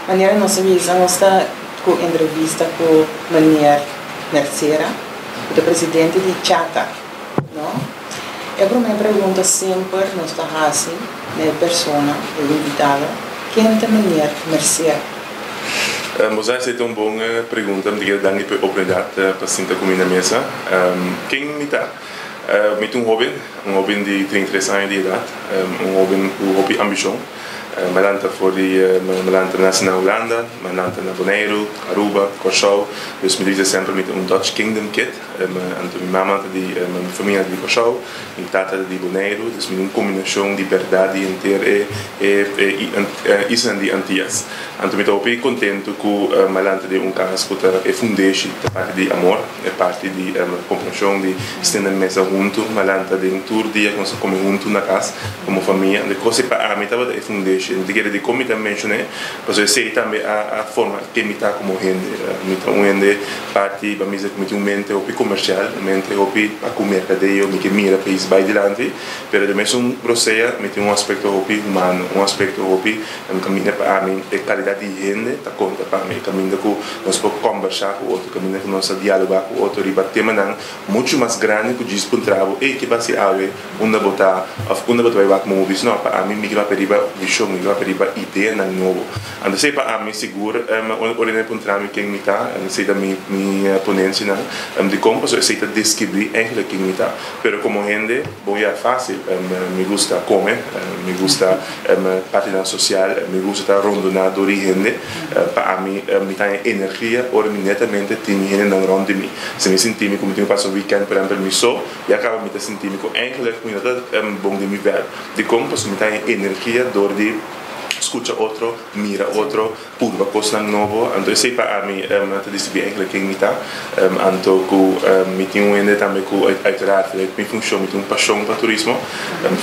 Manera nos a bisa, nos ta ku entrevista ku meneer Mercera, ku ta presidente di CHATA, no? E promé pregunta semper nos ta hasi na e persona, e invitado, ken ta meneer Mercera? Bo sa, esei ta un bon pregunta. Mi ta kere danki pa e oportunidat pa sinta ku mi na mesa. Ken mi ta? Mi ta un hóben, un hóben di 33 aña di edat, un hóben ku hopi ambishon. Mi a lanta for di, mi a lanta nasi na Hulanda, mi a lanta na Boneiru, Aruba, Kòrsou. Dus mi ta bisa semper mi ta un Dutch Kingdom kid. Anto mi mama ta di, mi famia ta di Kòrsou, mi tata ta di Boneiru. Dus mi ta un kombinashon di bèrdat di henter e e islanan di Antias. Anto mi ta hopi kontentu ku mi a lanta den un kas ku ta e fundeshi ta parti di amor. E parti di komprenshon di stende mesa huntu, ma lanta den tur dia ku nos a kome huntu na kas komo famia. De kos ei pa ami tabata e fundeshi. Mi ta kere dikon mi ta menshoné, pasobra esei tambe a forma ken mi ta komo hende. Mi ta un hende parti, pa mi bisa ku mi tin un mente hopi komershial, un mente hopi pa ku merkadeo, mi ke mira pais bai dilanti, pero den mesun rosea mi tin un aspekto hopi humano, un aspekto hopi Un kaminda pa ami, e kalidat di hende ta konta pa mi. E kaminda ku nos por kòmbersá ku otro, kaminda ku nos ta dialogá ku otro riba temanan muchu mas grandi ku djis puntra bo, ey, ke basi awe? Unda bo ta? Òf unda bo ta bai wak movies? No, pa ami mi ke papia riba vishon, mi ke papia riba ideanan nobo. Anto esei pa ami sigur ora hende puntra mi ken mi ta, esei ta mi mi ponensianan. Dikon? Pasobra esei ta deskribí eigentlik ken mi ta. Pero komo hende, bon ya fásil, mi gusta kome, mi gusta Partinan sosial, mi gusta ta rondoná dor di hende. Pa ami, mi ta haña energia ora mi netamente tin hendenan rònt di mi. Si mi sinti mi ku mi tin ku pasa un wikènt, por ehèmpel, mi so, ya kaba mi ta sinti mi ku eigentlik mi no ta bon den mi vèl. Dikon? Pasobra mi ta haña energia dor di skucha otro, mira otro. Purba kosnan nobo, anto esei pa ami ta disibí eigenlijk ken mi ta. Anto ku mi tin un hende tambe ku uiteraard vanuit mi funshon mi tin un pashon pa turismo.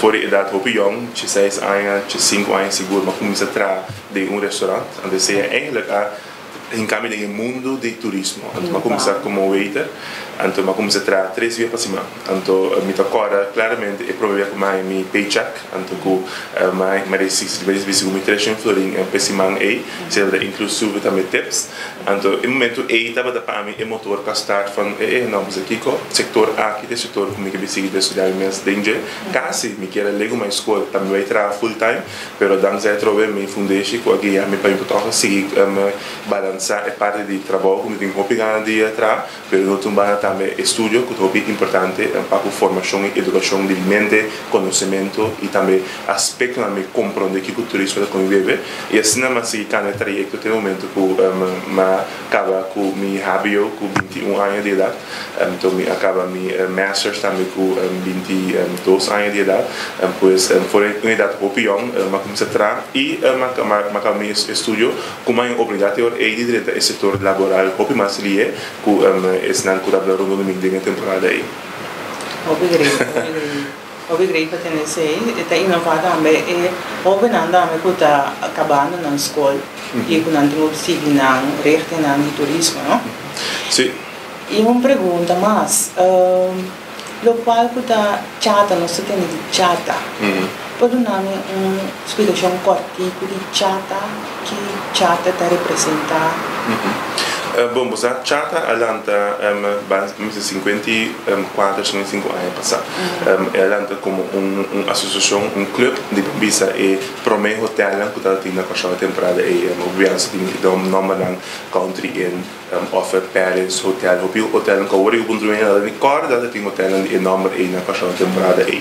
For di edat hopi yòn, dieseis aña, diesinku aña sigur, mi a kuminsá traha den un restaurant. Anto esei eigenlijk a hinká mi den e mundu di turismo. Anto mi a kuminsá komo waiter, anto mi a kuminsá traha tres bia pa siman. Anto mi ta kòrda klaramente e promé bia ku mi haña mi paycheck, anto ku mi a risibí sigur mi treshen florin p'e siman ei, esei tabata inklusive tambe tips. Anto e momentu ei tabata pa mi e motor pa start van e e no bisa kiko, sektor aki ta e sektor ku mi ke bin sigui destudiá mi mes den dje. Kasi mi kier a legu my skol pa mi bai traha full time, pero dankzij atrobe mi fundeshi ku a guia mi pa mi por tòg sigui balansá e parti di trabou ku mi tin hopi gana di traha. Pero no tin banda tambe estudio ku ta hopi importante pa ku formashon i edukashon di mente, konosementu i tambe aspektonan mi komprondé kiko turismo ta kon bebe. I asina mi a sigui kanda e trayekto te e momento ku mi a kaba ku mi hbo ku 21 aña di edat. Anto mi a kaba mi masters tambe ku 22 aña di edat. Pues for un edat hopi yòn mi a kuminsá traha i mi a kaba mi estudio. Ku mai un oportunidat e ora ei di drenta e sektor laboral hopi mas lié ku esnan ku tabata rondó di mi den e temporada ei. Hopi great, hopi great. Hopi great pa tende esei. E ta inová tambe e hóbennan tambe ku ta kabando nan skol i ku nan tin ku sigui nan richtingnan di turismo, no? Sí. I un pregunta mas. Lokual ku ta chata, nos ta tende di chata. Por duna mi un splikashon kòrtiku di chata, ki chata ta representá? Bon, bo sa chata a lanta ban mester 54, 55 aña pasá. E a lanta komo un asosiashon, un klup di por bisa e promé hotèlnan ku tabatin na Kòrsou e temporada ei. Hopi biaha nos tin e nòmbernan Country Inn. Of e Paris Hotel. Hopi hotelnan ku awor e ku puntra mi hende ni kòrda ta tin hotelnan di e nòmber ei na Kòrsou na temporada ei.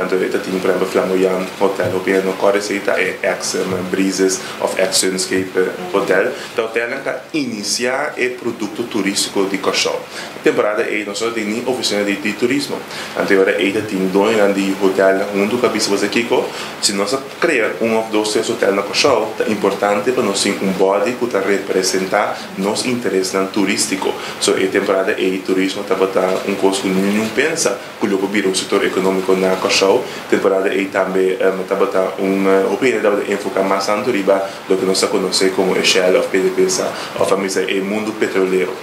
Anto e ta tin por ehèmpel Flamboyant Hotel. Hopi hende no kòrda esei ta e eks Breezes òf eks Sunscape Hotel. Ta hotelnan ku a inisiá e produkto turístiko di Kòrsou. E temporada ei nos no ta tin ni ofisina di turismo. Anto e ora ei ta tin doñonan di hotelnan huntu ku a bisa bo kiko si nos a Krea un òf dos tres hotel na Kòrsou ta importante pa nos tin un bòdi ku ta representá nos interesnan turístiko. So e temporada ei turismo tabata un kos ku niun pensa ku lo por bira un sektor ekonómiko na Kòrsou. Temporada ei tambe tabata un hopi hende tabata enfoká mas tantu riba loke nos ta konosé komo e Shell òf PDVSA òf a mester. bisa e mundu petrolero.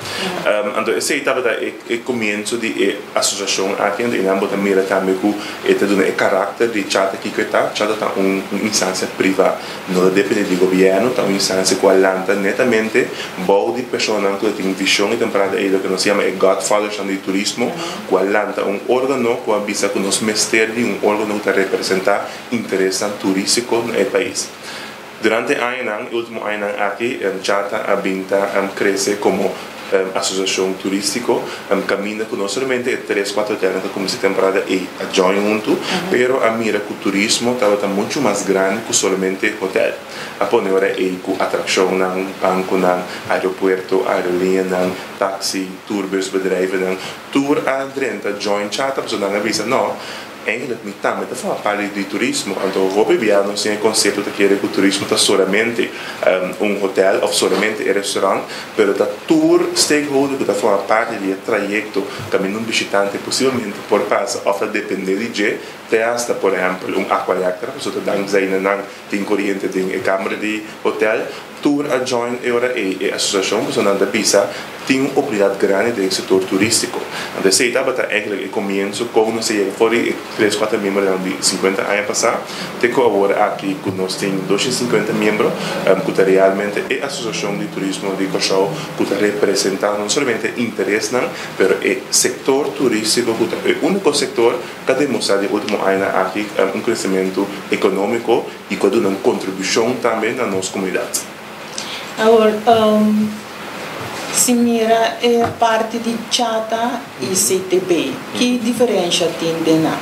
Anto esei tabata e komienso di e asosiashon aki, anto einan bo ta mira tambe ku e ta duna e karakter di CHATA kiko e ta. CHATA ta un instansia privá, no ta depende di gobièrnu, ta un instansia ku a lanta netamente bou di personanan ku ta tin vishon i temprano ei loke nos yama e godfathersnan di turismo ku a lanta un órgano ku a bisa ku nos mester di un órgano ku ta representá interesnan turístiko na e pais. Durante e añanan, e último añanan aki, CHATA a bin ta krese komo asosiashon turístiko, kaminda ku no solamente e tres, kuater hotelnan ku a kuminsá e temporada ei a join huntu, pero a mira ku turismo tabata muchu mas grandi ku solamente hotel. A pone ora ei ku atrakshonnan, bankonan, aeropuerto, aerolineanan, taksi, tourbusbedrijvennan, tur a drenta join CHATA pasobra nan a bisa, no, Eigenlijk mi tambe ta forma parti di turismo, anto hopi bia nos tin e konsepto ta kere ku turismo ta solamente un hotel òf solamente e restaurant, pero ta tur stakeholder ku ta forma parti di e trayekto kaminda un bishitante posiblemente por pasa òf ta depende di dje, te asta por ehèmpel un Aqualectra, pasobra ta dankzij na nan tin koriente den e kamber di hotel. Tur a join e ora ei e asosiashon pasobra nan ta bisa tin un oportunidat grandi den e sektor turístiko. Anto esei tabata eigenlijk e komienso kon nos a yega for di e tres kuater miembronan di sinkuenta aña pasá te ku awor aki ku nos tin 250 miembro ku ta realmente e asosiashon di turismo di Kòrsou ku ta representá no solamente e interesnan pero e sektor turístiko ku ta e úniko sektor ku a demostrá den último añanan aki un kresementu ekonómiko i ku a duna un kontribushon tambe na nos komunidat. Awor, si mira e parti di CHATA i CTB, ki diferensha tin den nan?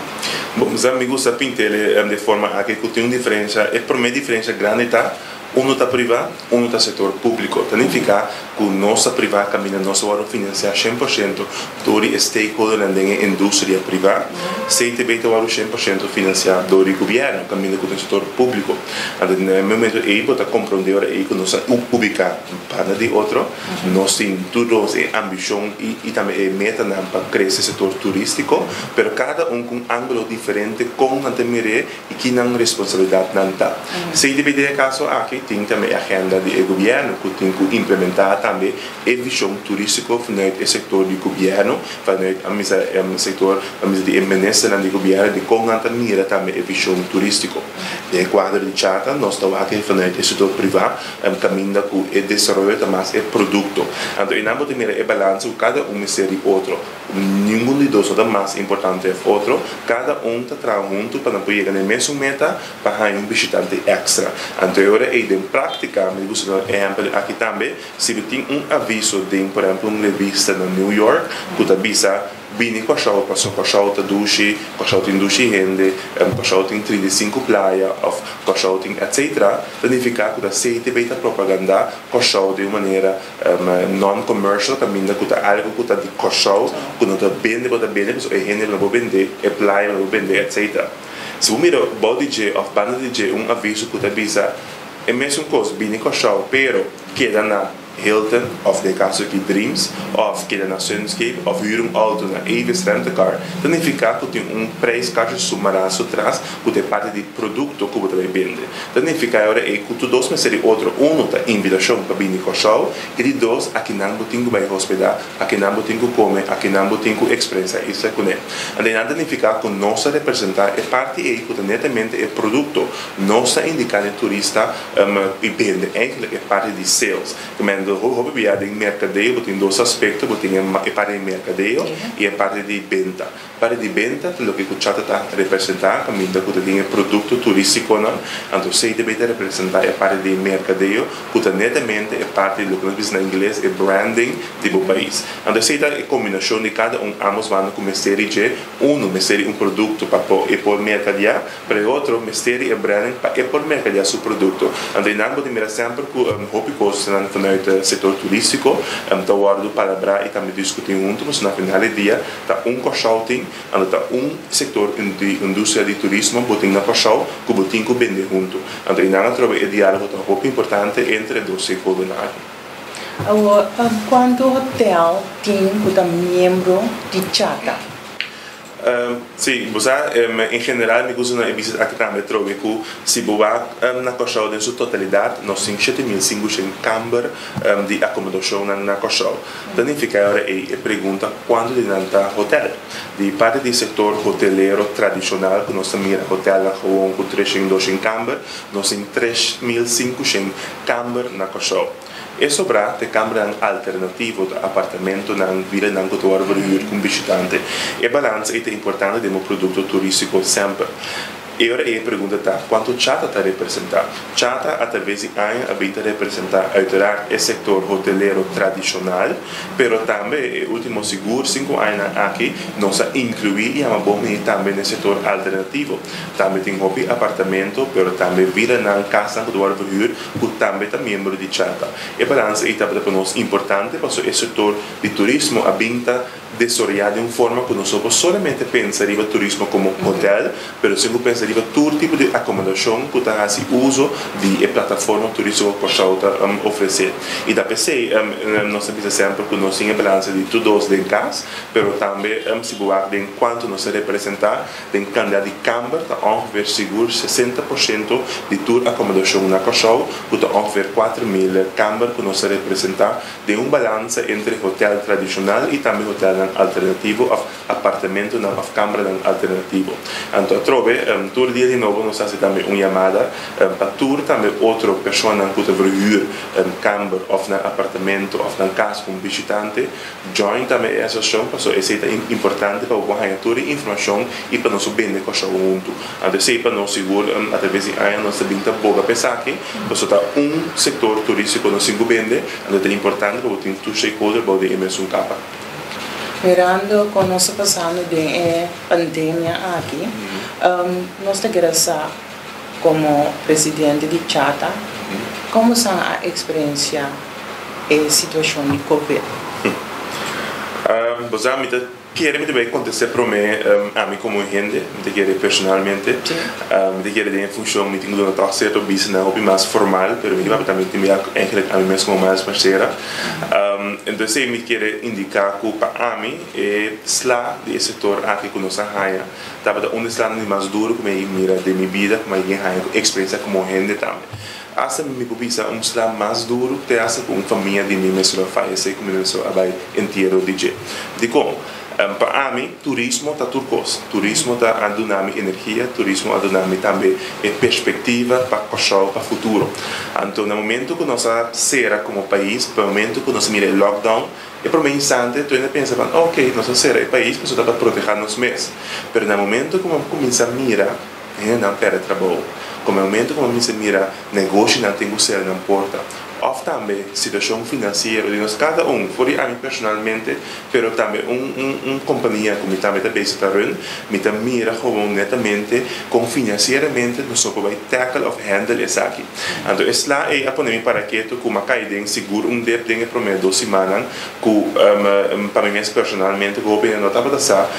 Bon, mi gusta pint'el di e forma aki ku tin un diferensha. E promé diferensha grandi ta, unu ta privá, unu ta sektor públiko. Ta nifiká ku nos ta privá kaminda nos ta wòrdu finansiá 100% dor di e stakeholdernan den e industria privá. CTB ta wòrdu 100% finansiá dor di gobièrnu kaminda ku ta un sektor públiko. Anto na e momento ei bo ta komprondé ora ei ku nos a ubiká banda di otro. Nos tin tur dos e ambishon i tambe e metanan pa krese sektor turístiko, pero kada un ku un ángulo diferente kon nan ta mir'é i ki nan responsabilidatnan ta. CTB den e kaso aki tin tambe e agenda di e gobièrnu ku tin ku implementá tambe e vishon turístiko vanuit e sektor di gobièrnu, vanuit a misa e sektor a misa di e ministernan di gobièrnu di kon nan ta mira tambe e vishon turístiko. Den e kuadro di CHATA nos ta wak vanuit e sektor privá kaminda ku e desaroyo ta mas e produkto. Anto einan bo ta mira e balansa ku kada un mester di otro. Ningun di dos no ta mas importante of otro, kada un ta traha huntu pa nan por yega na e mesun meta pa haña un bishitante èkstra. Anto e ora ei den práktika, mi gusta duna un ehèmpel aki tambe, si bo tin un aviso den por ehèmpel un revista na New York ku ta bisa bini Kòrsou pasobra Kòrsou ta dushi, Kòrsou tin dushi hende, Kòrsou tin 35 playa òf Kòrsou tin etsetera, ta nifiká ku ta CTB ta propagandá Kòrsou den un manera Non-commercial kaminda ku ta algu ku ta di Kòrsou ku no ta bende bo ta bende pasobra e hende lo por bende, e playa lo por bende etc. Si bo mira bou di dje òf banda di dje un aviso ku ta bisa e mesun kos bini Kòrsou pero keda na Hilton òf den e kaso aki Dreams òf keda na Sunscape òf hür un outo na Avis Rent-A-Car ta nifiká ku tin un prijskaartje sumará su tras ku ta e parti di produkto ku bo ta bai bende. Ta nifiká e ora ei ku tur dos mester di otro. Unu ta invitashon pa bini Kòrsou i di dos akinan bo tin ku bai hospedá, akinan bo tin ku kome, akinan bo tin ku eksperensiá isla kuné. Anto einan ta nifiká ku nos ta representá e parti ei ku ta netamente e produkto. Nos ta indiká na e turista i bende eigentlik e parti di sales. Kemendo hopi bia den merkadeo bo tin dos aspekto, bo tin e parti di merkadeo i e parti di benta. Parti di benta ta loke ku Chata ta representá, kaminda ku ta den e produkto turístikonan, anto CTB ta representá e parti di merkadeo ku ta netamente e parti di loke nos bisa na ingles e branding di bo pais. Anto esei ta e kombinashon di kada un ambos banda ku mester di dje, unu mester di un produkto pa por e por merkadiá, pero e otro mester di e branding pa e por merkadiá su produkto. Anto einan bo ta mira semper ku hopi kosnan vanuit sektor turístiko ta wòrdu palabrá i tambe diskutí huntu pasobra na final di dia Ta un Kòrsou tin, anto ta un sektor di industria di turismo bo tin na Kòrsou ku bo tin ku bende huntu. Anto einan atrobe e diálogo ta hopi importante entre e dos stakeholdernan aki. Awor, kuantu hotel tin ku ta miembro di CHATA? Sí, bo sa, en general mi gusta na e bisa aki tambe trobe ku si bo wak na Kòrsou den su totalidat nos tin 7500 kamber di akomodashonnan na Kòrsou. Ta nifiká e ora ei e pregunta kuantu di nan ta hotèl. Di parti di sektor hotelero tradishonal ku nos ta mira hotèlnan gewon ku 300, 200 kamber, nos tin 3500 kamber na Kòrsou. E sobrá ta e kambernan alternativo, ta apartamentonan, vilanan ku ta wòrdu verhuur ku un bishitante. E balansa ei ta importante den bo produkto turístiko semper. E ora ei e pregunta ta, kuantu CHATA ta representá? CHATA a traves di aña a bin ta representá uiteraard e sektor hotelero tradishonal, pero tambe e último sigur sinku añanan aki nos a inkluí i yama bon bini tambe na e sektor alternativo. Tambe tin hopi apartamento, pero tambe vilanan, kasnan ku ta wòrdu verhuur ku tambe ta miembro di CHATA. E balansa ei tabata pa nos importante pasobra e sektor di turismo a bin ta desaroyá den un forma ku nos no por solamente pensa riba turismo komo hotel, pero sin ku pensa riba tur tipo di akomodashon ku ta hasi uso di e plataforma turístiko ku Kòrsou ta ofresé. I ta p'esei nos ta bisa semper ku nos tin e balansa di tur dos den kas, pero tambe si bo wak den kuantu nos ta representá, Den kandidat di kamber ta ongeveer sigur 60% di tur akomodashon na Kòrsou, ku ta ongeveer 4000 kamber ku nos ta representá den un balansa entre hotèl tradishonal i tambe hotèlnan alternativo òf apartamentonan òf kambernan alternativo. Anto atrobe, tur dia di nobo nos ta hasi tambe un yamada pa tur tambe otro personanan ku ta verhuur kamber òf nan apartamento òf nan kas ku un bishitante. Join tambe e asosiashon pasobra esei ta importante pa bo por haña tur e informashon i pa nos por bende Kòrsou huntu. Anto esei pa nos sigur atraves di aña nos ta bin ta boga pa esaki pasobra ta un sektor turístiko nos tin ku bende, anto ta importante pa bo tin tur stakeholder bou den e mesun kapa. Mirando kon nos ta pasando den e pandemia aki, nos ta kere sa komo presidente di CHATA komo san a eksperensia e situashon di covid? Bo sa mi ta kere mi ta bai kontest'é promé ami komo hende, mi ta kere personalmente, mi ta kere den e funshon mi tin ku duna tòg sierto bisanan hopi mas formal, pero mi ta papia tambe tin bia eigenlijk ami mes komo Miles Mercera. Entonces esei mi kere indiká ku pa ami e sla di e sektor aki ku nos a haña tabata un di e slanan di mas duru ku mi a mira den mi bida, ku mi a haña ku eksperensia komo hende tambe. Asta mi por bisa un sla mas duru te asta ku un famia di mi mester a fayesé ku mi mester a bai entiero di dje. Dikon? Pa ami turismo ta tur kos. Turismo ta a duna mi energia, turismo a duna mi tambe e perspektiva pa Kòrsou pa futuro. Anto na momento ku nos a sera komo pais, pa momento ku nos a mira e lockdown, e promé instante tur hende a pensa ban oke nos a sera e pais pasobra ta pa protehá nos mes. Pero na momento ku bo a kuminsá mira Hendenan pèrdè trabou. Komo e momento ku bo mester mira negoshinan tin ku sera nan porta. Òf tambe situashon finansiero di nos kada un, for di ami personalmente, pero tambe un un un kompania ku mi tambe ta bezig ta run, mi ta mira gewoon netamente kon finansieramente nos no por bai tackle òf handle esaki. Anto e sla ei a pone mi para ketu ku m'a kai den sigur un dip den e promé dos simannan ku pa mi mes personalmente ku hopi hende no tabata sa,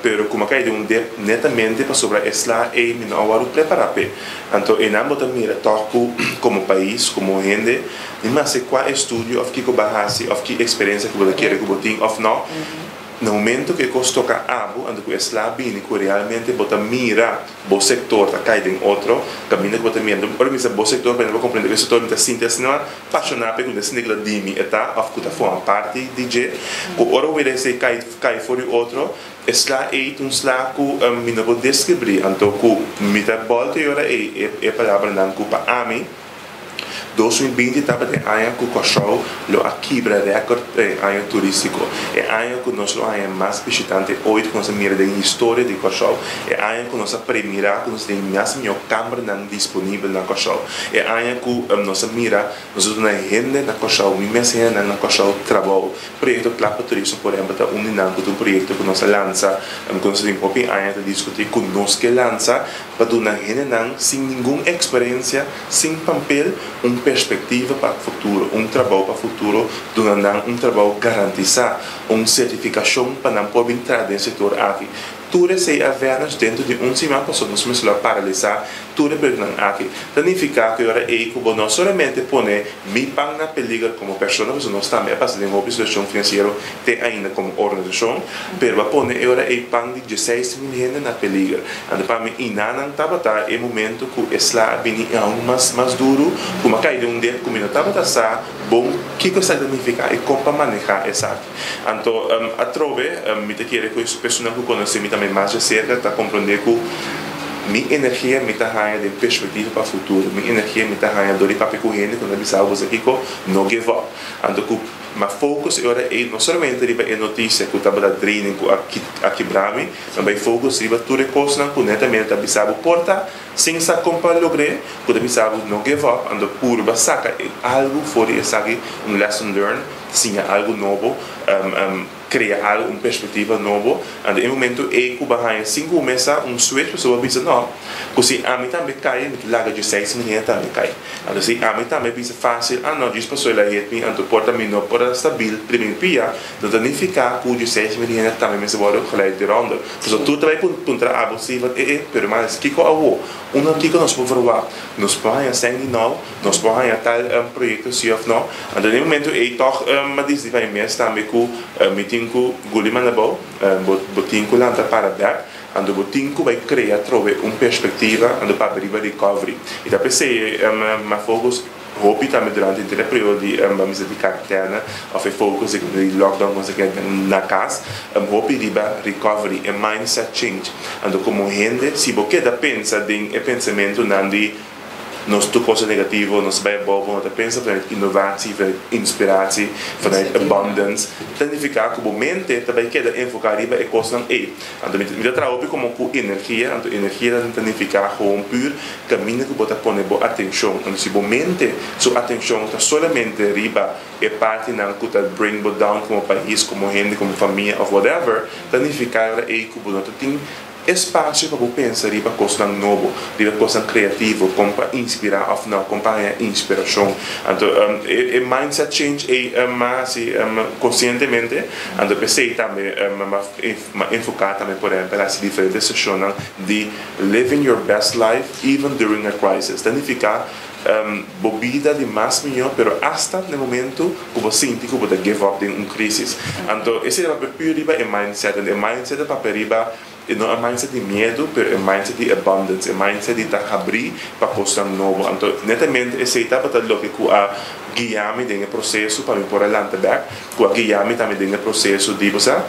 pero ku mi a kai den un dep netamente pasobra e sla ei mi no a wòrdu prepará p'e. Anto einan bo ta mira tòg ku komo pais, komo hende, ni maske kua estudio òf kiko bo a hasi òf ki eksperensia ku bo ta kere ku bo tin òf nò, na momento ku e kos toka abo, anto ku e sla bini ku realmente bo ta mira Bo sektor ta kai den otro kaminda ku bo ta mira. Ora mi bisa bo sektor, pa hende por komprende ku e sektor mi ta sinti asina pashoná p'e ku mi ta sinti ku ta di mi e ta òf ku ta forma parti di dje. Ku ora bo mira esei kai kai for di otro, e sla ei ta un sla ku mi no por deskribí. Anto ku mi ta bòlta e ora ei e palabranan ku pa ami. 2020 tabata e aña ku Kòrsou lo a kibra rèkòrt pa e aña turístiko, e aña ku nos lo haña mas bishitante oit ku nos a mira den historia di Kòrsou, e aña ku nos a premirá ku nos tin mas mihó kambernan disponibel na Kòrsou, e aña ku nos a mira nos a duna hende na Kòrsou, mi mes hendenan na Kòrsou trabou. Proyekto Kla pa Turismo por ehèmpel ta un di nan ku ta un proyekto ku nos a lansa, ku nos a tin hopi aña ta diskutí ku nos ke lansa pa duna hendenan sin ningun eksperensia, sin pampel, un perspektiva pa futuro, un trabou pa futuro, duna nan un trabou garantisá, un sertifikashon pa nan por bin traha den sektor aki. Tur esei a vanish dentro di un siman, pasobra nos mester a paralisá tur e proyektonan aki. Ta nifiká ku e ora ei ku bo no solamente pone mi PAN na peliger komo persona, pasobra nos tambe a pasa den hopi situashon finansiero te ainda komo organisashon, pero bo a pone e ora ei pan di 16.000 hende na peliger. Anto pa mi inanan tabata e momento ku e sla a bini aun mas mas duru, ku mi a kai den un dep ku mi no tabata sa bon kiko esaki ta nifiká i kon pa manehá esaki. Anto atrobe mi ta kere ku e personanan ku konosé mi tambe mas djaserka ta komprondé ku mi energia mi ta haña den perspektiva pa futuro. Mi energia mi ta haña dor di papia ku hende ku ta bisa bo sa kiko, no give up. Anto ku mi a focus e ora ei no solamente riba e notisia ku tabata draining ku a a kibra mi, mi a bai focus riba tur e kosnan ku netamente ta bisa bo por ta sin sa kon pa logr'é, ku ta bisa bo no give up. Anto purba saka algu for di esaki, un lesson learned. Siña algu nobo, krea algu, un perspektiva nobo. Anto e momento ei ku bo a haña sin kumesa un switch pasobra bo a bisa no, ku si ami tambe kai mi ta laga djeseis mi hende tambe kai. Anto si ami tambe bisa fásil, ah no, djis pasobra el a hit mi anto por ta mi no por a stabil riba mi pia, no ta nifiká ku djeseis mi hende tambe mester wòrdu gelijk eronder. Pasobra tur ta bai puntra abo si van e e, pero mas kiko awo? Unda kiko nos por verwagt? Nos por haña sèn di nou? Nos por haña tal proyecto si of no. Anto den e momento ey toch mi a dicidi pa mi mes tambe cu mi tin cu guli manda bou, bo tin cu lanta para bek, anto bo tin cu bay crea atrobe un perspectiva anto papia riba recovery. Y ta p'esey mi a focus hopi tambe durante henter e periodo di mi bisa di cuarentena of e focus di lockdown cu nos a keda na cas, hopi riba recovery, e mindset change. Anto como hende si bo keda pensa den e pensamentonan di. Nos tur cosa negativo, nos bai abou bo no ta pensa vanuit innovatie, vanuit inspiratie, vanuit abundance. Ta nifica cu bo mente ta bai keda enfoca riba e cosnan ey. Anto mi ta traha hopi como cu energia, anto energia ta nifica gewoon puur caminda cu bo ta pone bo atencion. Anto si bo mente su atencion ta solamente riba e partinan cu ta bring bo down como pais, como hende, como famia of whatever, ta nifica ora ey cu bo no ta tin Espasio pa bo pensa riba kosnan nobo, riba kosnan kreativo, kon pa inspirá òf no, kon pa haña inspirashon. Anto e mindset change ei m'a hasi konsientemente, anto p'esei tambe m'a enfoká tambe por ehèmpel hasi diferente seshonnan di living your best life even during a crisis. Ta nifiká bo bida di mas mihó pero asta na e momento ku bo sinti ku bo ta give up den un krisis. Anto esei ta papia pur riba e mindset. E mindset ta papia riba e no e mindset di miedu pero e mindset di abundance, e mindset di ta habrí pa kosnan nobo. Anto netamente esei tabata loke ku a guia mi den e proseso pa mi por a lanta bèk, ku a guia mi tambe den e proseso di, bo sa,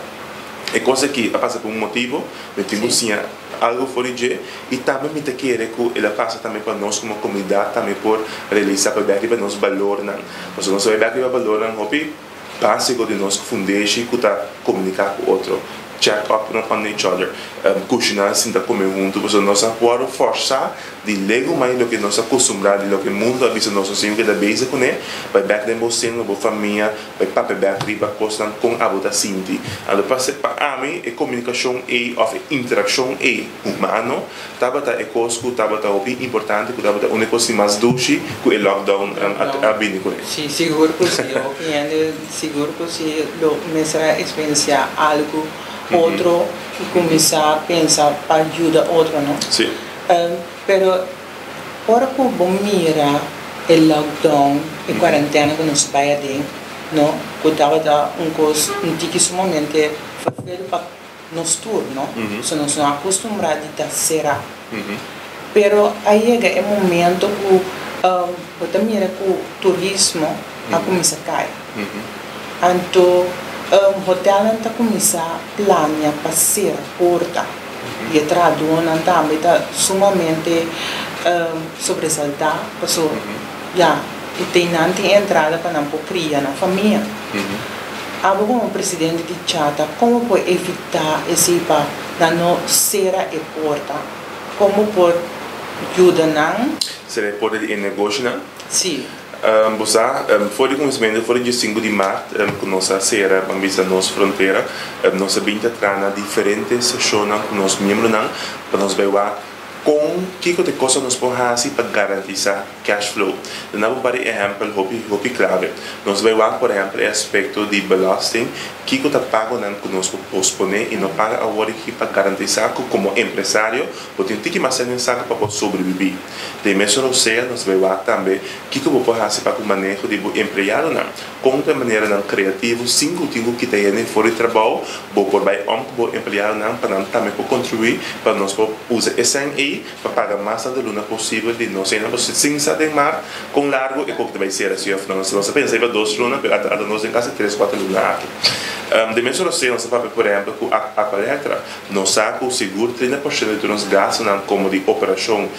e kos aki a pasa pa un motibu, mi tin ku siña algo for di dje y tambe mi ta kere cu el a pasa tambe pa nos como comunidad tambe por realisa pa bek riba nos balornan pasobra nos ta bay bek riba balornan hopi basico di nos fundeshi cu ta comunica cu otro check up on each other cushina sinta come hunto pasobra nos a worde forsa Di legu mai loke nos a kustumbrá, di loke mundu a bisa nos nos tin ku keda bezig kuné, bai bèk den bo seno, bo famia, bai papia bèk riba kosnan kon abo ta sinti. Anto pa pa ami e komunikashon ei òf e interakshon ei humano tabata e kos ku tabata hopi importante, ku tabata un e kos di mas dushi ku e lockdown a bini kuné. Sí, sigur ku sí. Hopi hende sigur ku sí lo mester a eksperensiá algu otro i kuminsá pensa pa yuda otro, no? Sí. Pero ora ku bo mira e lockdown, e kuarentena ku nos bai aden, no, ku tabata un kos un tiki sumamente vervelend pa nos tur, no, so nos no a kustumbrá di ta será. Pero a yega e momento ku bo ta mira ku turismo a kuminsá kai. Anto hotelnan ta kuminsá plania pa sera porta. I e trahadónan tambe ta sumamente sobresaltá paso ya e tin nan tin entrada pa nan por kria nan famia. Abo komo presidente di Chata komo por evitá esei pa nan no sera e porta? Komo por yuda nan? Sera e porta di e negoshonan? Sí. Bo sa, for di kuminsamentu, for di diesinku di mart ku nos a sera, ban bisa, nos frontera, nos a bin ta traha na diferente seshonnan ku nos miembronan pa nos bai wak Kon kiko te kos nos por hasi pa garantisá cash flow. Duna un par di ehèmpel hopi hopi klave. Nos bai wak, por ehèmpel, e aspekto di belasting, kiko ta pagonan ku nos por posponé i no paga awor aki pa garantisá ku komo empresario bo tin tiki mas sèn den saka pa por sobrebibí. Den mesun rosea nos bai wak tambe kiko bo por hasi pa ku maneho di bo empleadonan. Kon ta e maneranan kreativo sin ku tin ku kita hende for di trabou bo por bai om ku bo empleadonan pa nan tambe por kontribuí pa nos por usa e sèn ei pa paga mas tantu luna posibel di nos einan pasobra sin sa den mar kon largu e kok ta bai sera si of no. Nos a pensa riba 2 luna, pero ata nos den kasi 3, 4 luna aki. Den mesun rosea nos a papia, por ehèmpel, ku Aqualectra. Nos sa ku sigur 30% di tur nos gastunan komo di operashon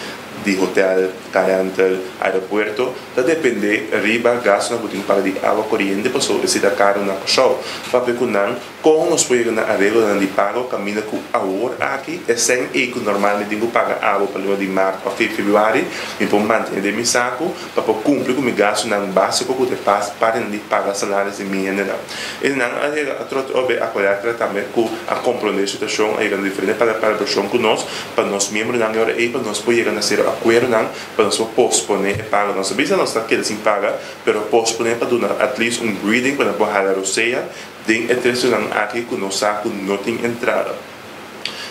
di hotel, car rental, aeropuerto, ta dependé riba gastunan ku tin paga di awa, koriente, pasobra esei ta karu na Kòrsou. Papia ku nan kon nos por yega na areglonan di pago kaminda ku awor aki e sèn ei ku normalmente tin ku paga abo pa luna di mart òf febrüari, mi por mantené den mi saku pa por kumpli ku mi gastunan básiko ku ta partenan di paga salaris di mi hendenan. I nan a yega atrobe Aqualectra tambe ku a komprondé e situashon, a yega na diferente palabrashon ku nos pa nos miembronan e ora ei pa nos por yega na sero akuerdonan pa nos por posponé e pago. Nos a bisa nos ta keda sin paga, pero posponé pa duna at least un breathing pa nan por hala rosea den e 3 lunanan aki ku nos sa ku no tin entrada.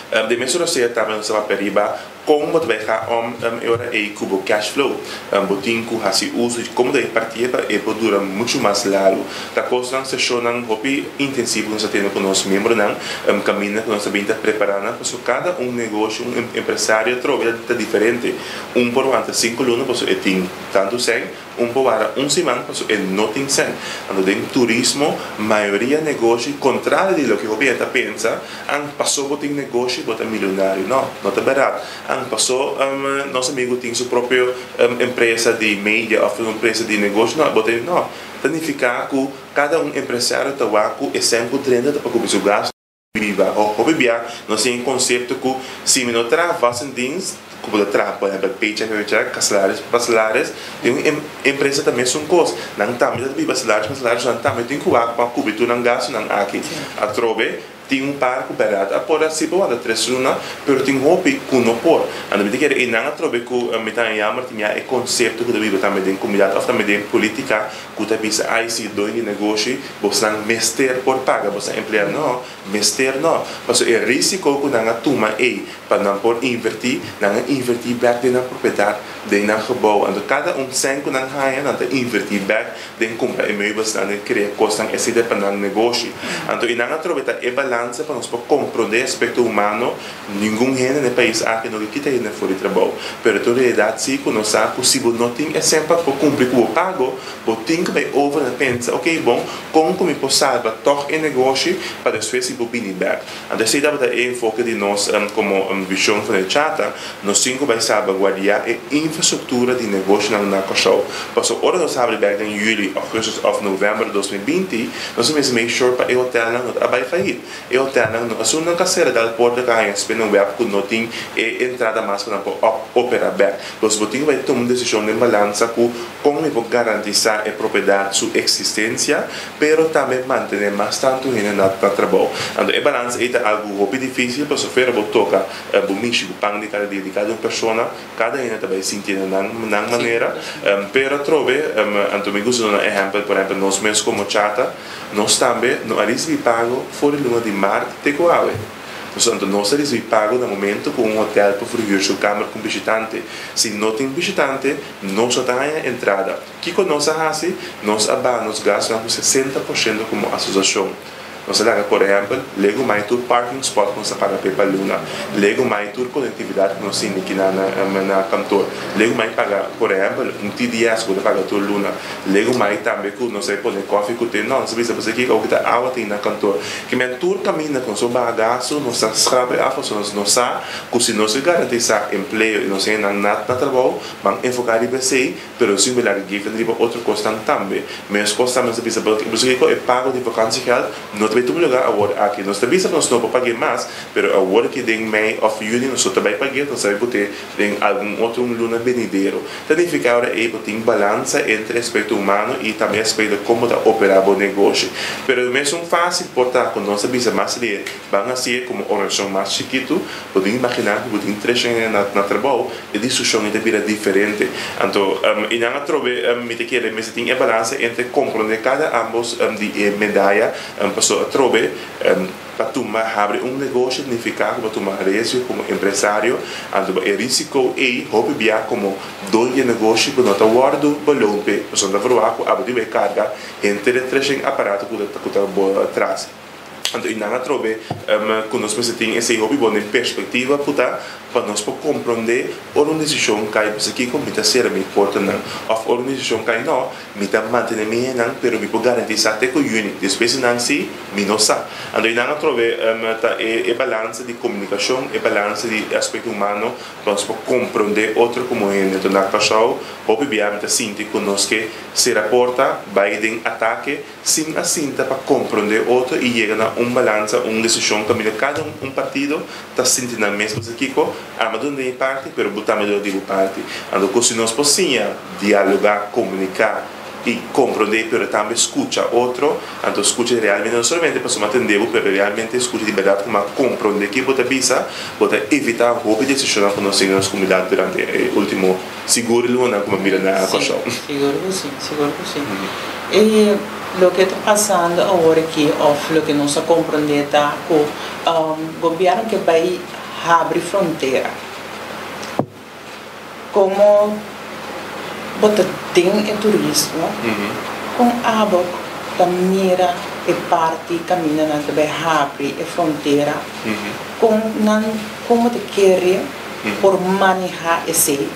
Den mesun rosea tambe nos ta papia riba kon bo ta bai ga om e ora ei ku bo cash flow. Bo tin ku hasi uso di kon bo ta bai partié pa e por dura muchu mas largu. Ta kosnan, seshonnan hopi intensivo ku nos ta tene ku nos miembronan, kaminda ku nos ta bin ta prepará nan pasobra kada un negoshi, un empresario atrobe ta diferente. Un por wanta 5 luna pasobra e tin tantu sèn, un por wara un siman pasobra e no tin sèn. Anto den turismo, mayoria negoshi, kontrario di loke hopi hende ta pensa, an pasó bo tin negoshi bo ta milionario. No, no ta bèrdat. An pasó nos amigu tin su propio empresa di media òf un empresa di negoshi, no, bo tin, no. Ta nifiká ku kada un empresario ta wak ku e sèn ku drenta ta pa kubri su gastu. Biba o hopi bia nos tin e konsepto ku si mi no traha vast in dienst, ku bo ta traha, por ehèmpel, paycheck pa paycheck, salaris pa salaris, den un empresa ta mesun kos. Nan tambe ta biba salaris pa salaris, nan tambe tin ku wak pa kubri tur nan gastunan aki. Atrobe tin un par ku bèrdat a por hasi pa wanta 3 luna, pero tin hopi ku no por. Anto mi ta kere einan atrobe ku mi ta jammer tin ya e konsepto ku ta biba tambe den komunidat òf tambe den polítika ku ta bisa: "Ai, si doño di negoshi, bosnan mester por paga bosnan empleado." No, mester no. Pasobra e risiko ku nan a tuma ei pa nan por invertí, nan a invertí bèk den nan propiedat, den nan gebouw. Anto kada un sèn ku nan haña, nan ta invertí bèk den kumpra e meubelsnan, den krea kosnan esei pa nan negoshi. Anto i nan atrobe ta e balansa pa nos por komprondé aspekto humano. Ningun hende na e pais aki no ke kita hende for di trabou. Pero ta un realidat si ku nos sa ku si bo no tin e sèn pa por kumpli ku bo pago, bo tin ku bai over na pensa: "Ok, bon, kon ku mi por salba tòg e negoshi pa despues si bo bini bèk?" Anto esei tabata e enfoke di nos komo vishon for di CHATA. Nos tin ku bai salbaguardiá e infrastruktura di negoshinan na Kòrsou. Pasobra ora nos habri bèk den yüli, ougùstùs òf novèmber 2020, nos mester make sure pa e hotelnan no ta bai fayit. E hotelnan no asun nan ka sera dal porta, ka haña spin web ku no tin e entrada mas pa nan por operá bèk. Dus bo tin ku bai tuma un desishon den balansa ku kon mi por garantisá e propiedat su eksistensia, pero tambe mantené mas tantu hende na trabou. Anto e balansa ei ta algu hopi difísil, pasobra bo toka, bo mishi ku pan di kada dia di kada un persona, kada hende ta bai sinti na nan manera. Pero atrobe, anto mi gusta duna ehèmpel, por ehèmpel, nos mes komo CHATA, nos tambe no a risibí pago for di luna di mart te ku awe. Anto nos a risibí pago na momento ku un hotel por verhuur su kamer ku un bishitante. Si no tin bishitante, nos no ta haña entrada. Kiko nos a hasi? Nos a baha nos gastunan ku 60% komo asosiashon. Nos a laga, por ehèmpel, legumai tur parking spot ku nos a paga p'e pa luna. Legumai tur konektividat ku nos tin aki na kantor. Legumai paga, por ehèmpel, un TDS ku ta paga tur luna. Legumai tambe ku nos a pone kòfi ku te. No, nos a bisa pasobra kiko ku ta awa tin na kantor. Ke men tur kaminda ku nos a baha gastu, nos ta schrap e af, pasobra nos no sa ku si nos ke garantisá empleo i nos hendenan na trabou, ban enfoká riba esei, pero sin laga geven riba otro kosnan tambe. Mes kos tambe nos a bisa, pasobra kiko e pago di vakantiegeld no ta Ta bai tuma lugá awor aki. Nos ta bisa ku nos no por pag'é mas, pero awor aki den mei òf yüni nos no ta bai pag'é, nos ta bai put'é den algun otro un luna benidero. Ta nifiká ora ei bo tin balansa entre aspekto humano i tambe aspekto kon bo ta operá bo negoshi. Pero e mesun fásil por ta ku nos ta bisa mas lihé, ban hasié komo organisashon mas chikitu, bo tin imaginá ku bo tin tres hende na trabou, e diskushon ei ta bira diferente. Anto i nan atrobe mi ta kere mester tin e balansa entre komprondé kada ambos di e medaya, pasobra atrobe pa tuma habri un negoshi nifiká ku bo tuma riesgo komo empresario, anto bo e risiko ei hopi bia komo doño di e negoshi bo no ta wòrdu beloon p'e, pasobra nan ta verwagt ku abo tin bo e karga henter e treshen aparato ku ta ku ta bo tras. Anto i nan atrobe ku nos mester tin esei hopi bon den perspektiva ku ta pa nos por komprondé ora un desishon kai bisa kiko mi ta sera mi portanan òf ora un desishon kai nò Mi ta mantené mi hennan, pero mi por garantisá te ku yüni. Despues di nan sí, mi no sa. Anto einan atrobe ta e balansa di komunikashon, e balansa di e aspekto humano pa nos por komprondé otro komo hende. Anto na Kòrsou hopi bia mi ta sinti ku nos ke sera porta, bai den atake sin a sinta pa komprondé otro i yega na un balansa, un desishon kaminda kada un partido ta sinti nan mes pasobra kiko, Ami a duna di mi parti, pero bo tambe duna di bo parti. Anto ku si nos por siña dialogá, komuniká i komprondé, pero tambe skucha otro, anto skucha realmente, no solamente pasobra mi a tende bo, pero realmente skucha di bèrdat ku mi a komprondé ke bo ta bisa, bo ta evitá hopi desishonnan ku nos tin den nos komunidat durante e último sigur lunanan ku mi a mira na Kòrsou. Sí, sigur ku sí, sigur ku sí. E loke ta pasando awor aki òf loke nos a komprondé ta ku gobièrnu ke bai habri frontera. Komo bo ta den e turismo, kon abo ta mira e parti kaminda nan ta bai habri e frontera? Kon nan, kon bo ta kere por maneha esei?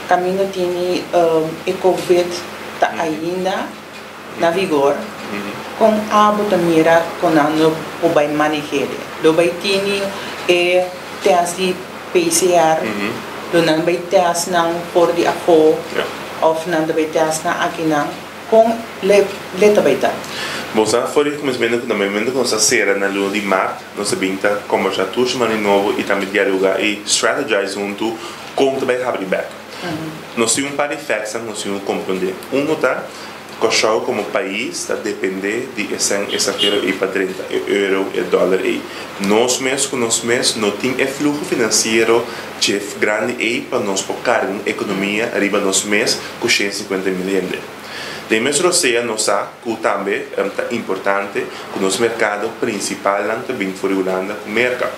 Kaminda tini e covid ta ainda na vigor, kon abo ta mira kon nan lo por bai maneh'e? Lo bai tini e test di PCR, lo nan bai test nan for di afó òf nan ta bai test nan akinan? Kon le ta bai ta? Bo sa for di kuminsamentu ku na momentu ku nos a sera na luna di mart, nos a bin ta kombersá tur siman di nobo i tambe dialogá i strategize huntu kon ta bai habri bèk. Nos tin un par di facts nan ku nos tin ku komprondé. Uno ta, Kòrsou komo pais ta dependé di e sèn estranhero ei pa drenta, e euro, e dòler ei. Nos mes ku nos mes no tin e fluho finansiero dje grandi ei pa nos por karga un ekonomia riba nos mes ku 150 mil hende. Den mes rosea nos sa ku tambe ta importante ku nos merkado prinsipalnan ta bin for di Hulanda ku Merka.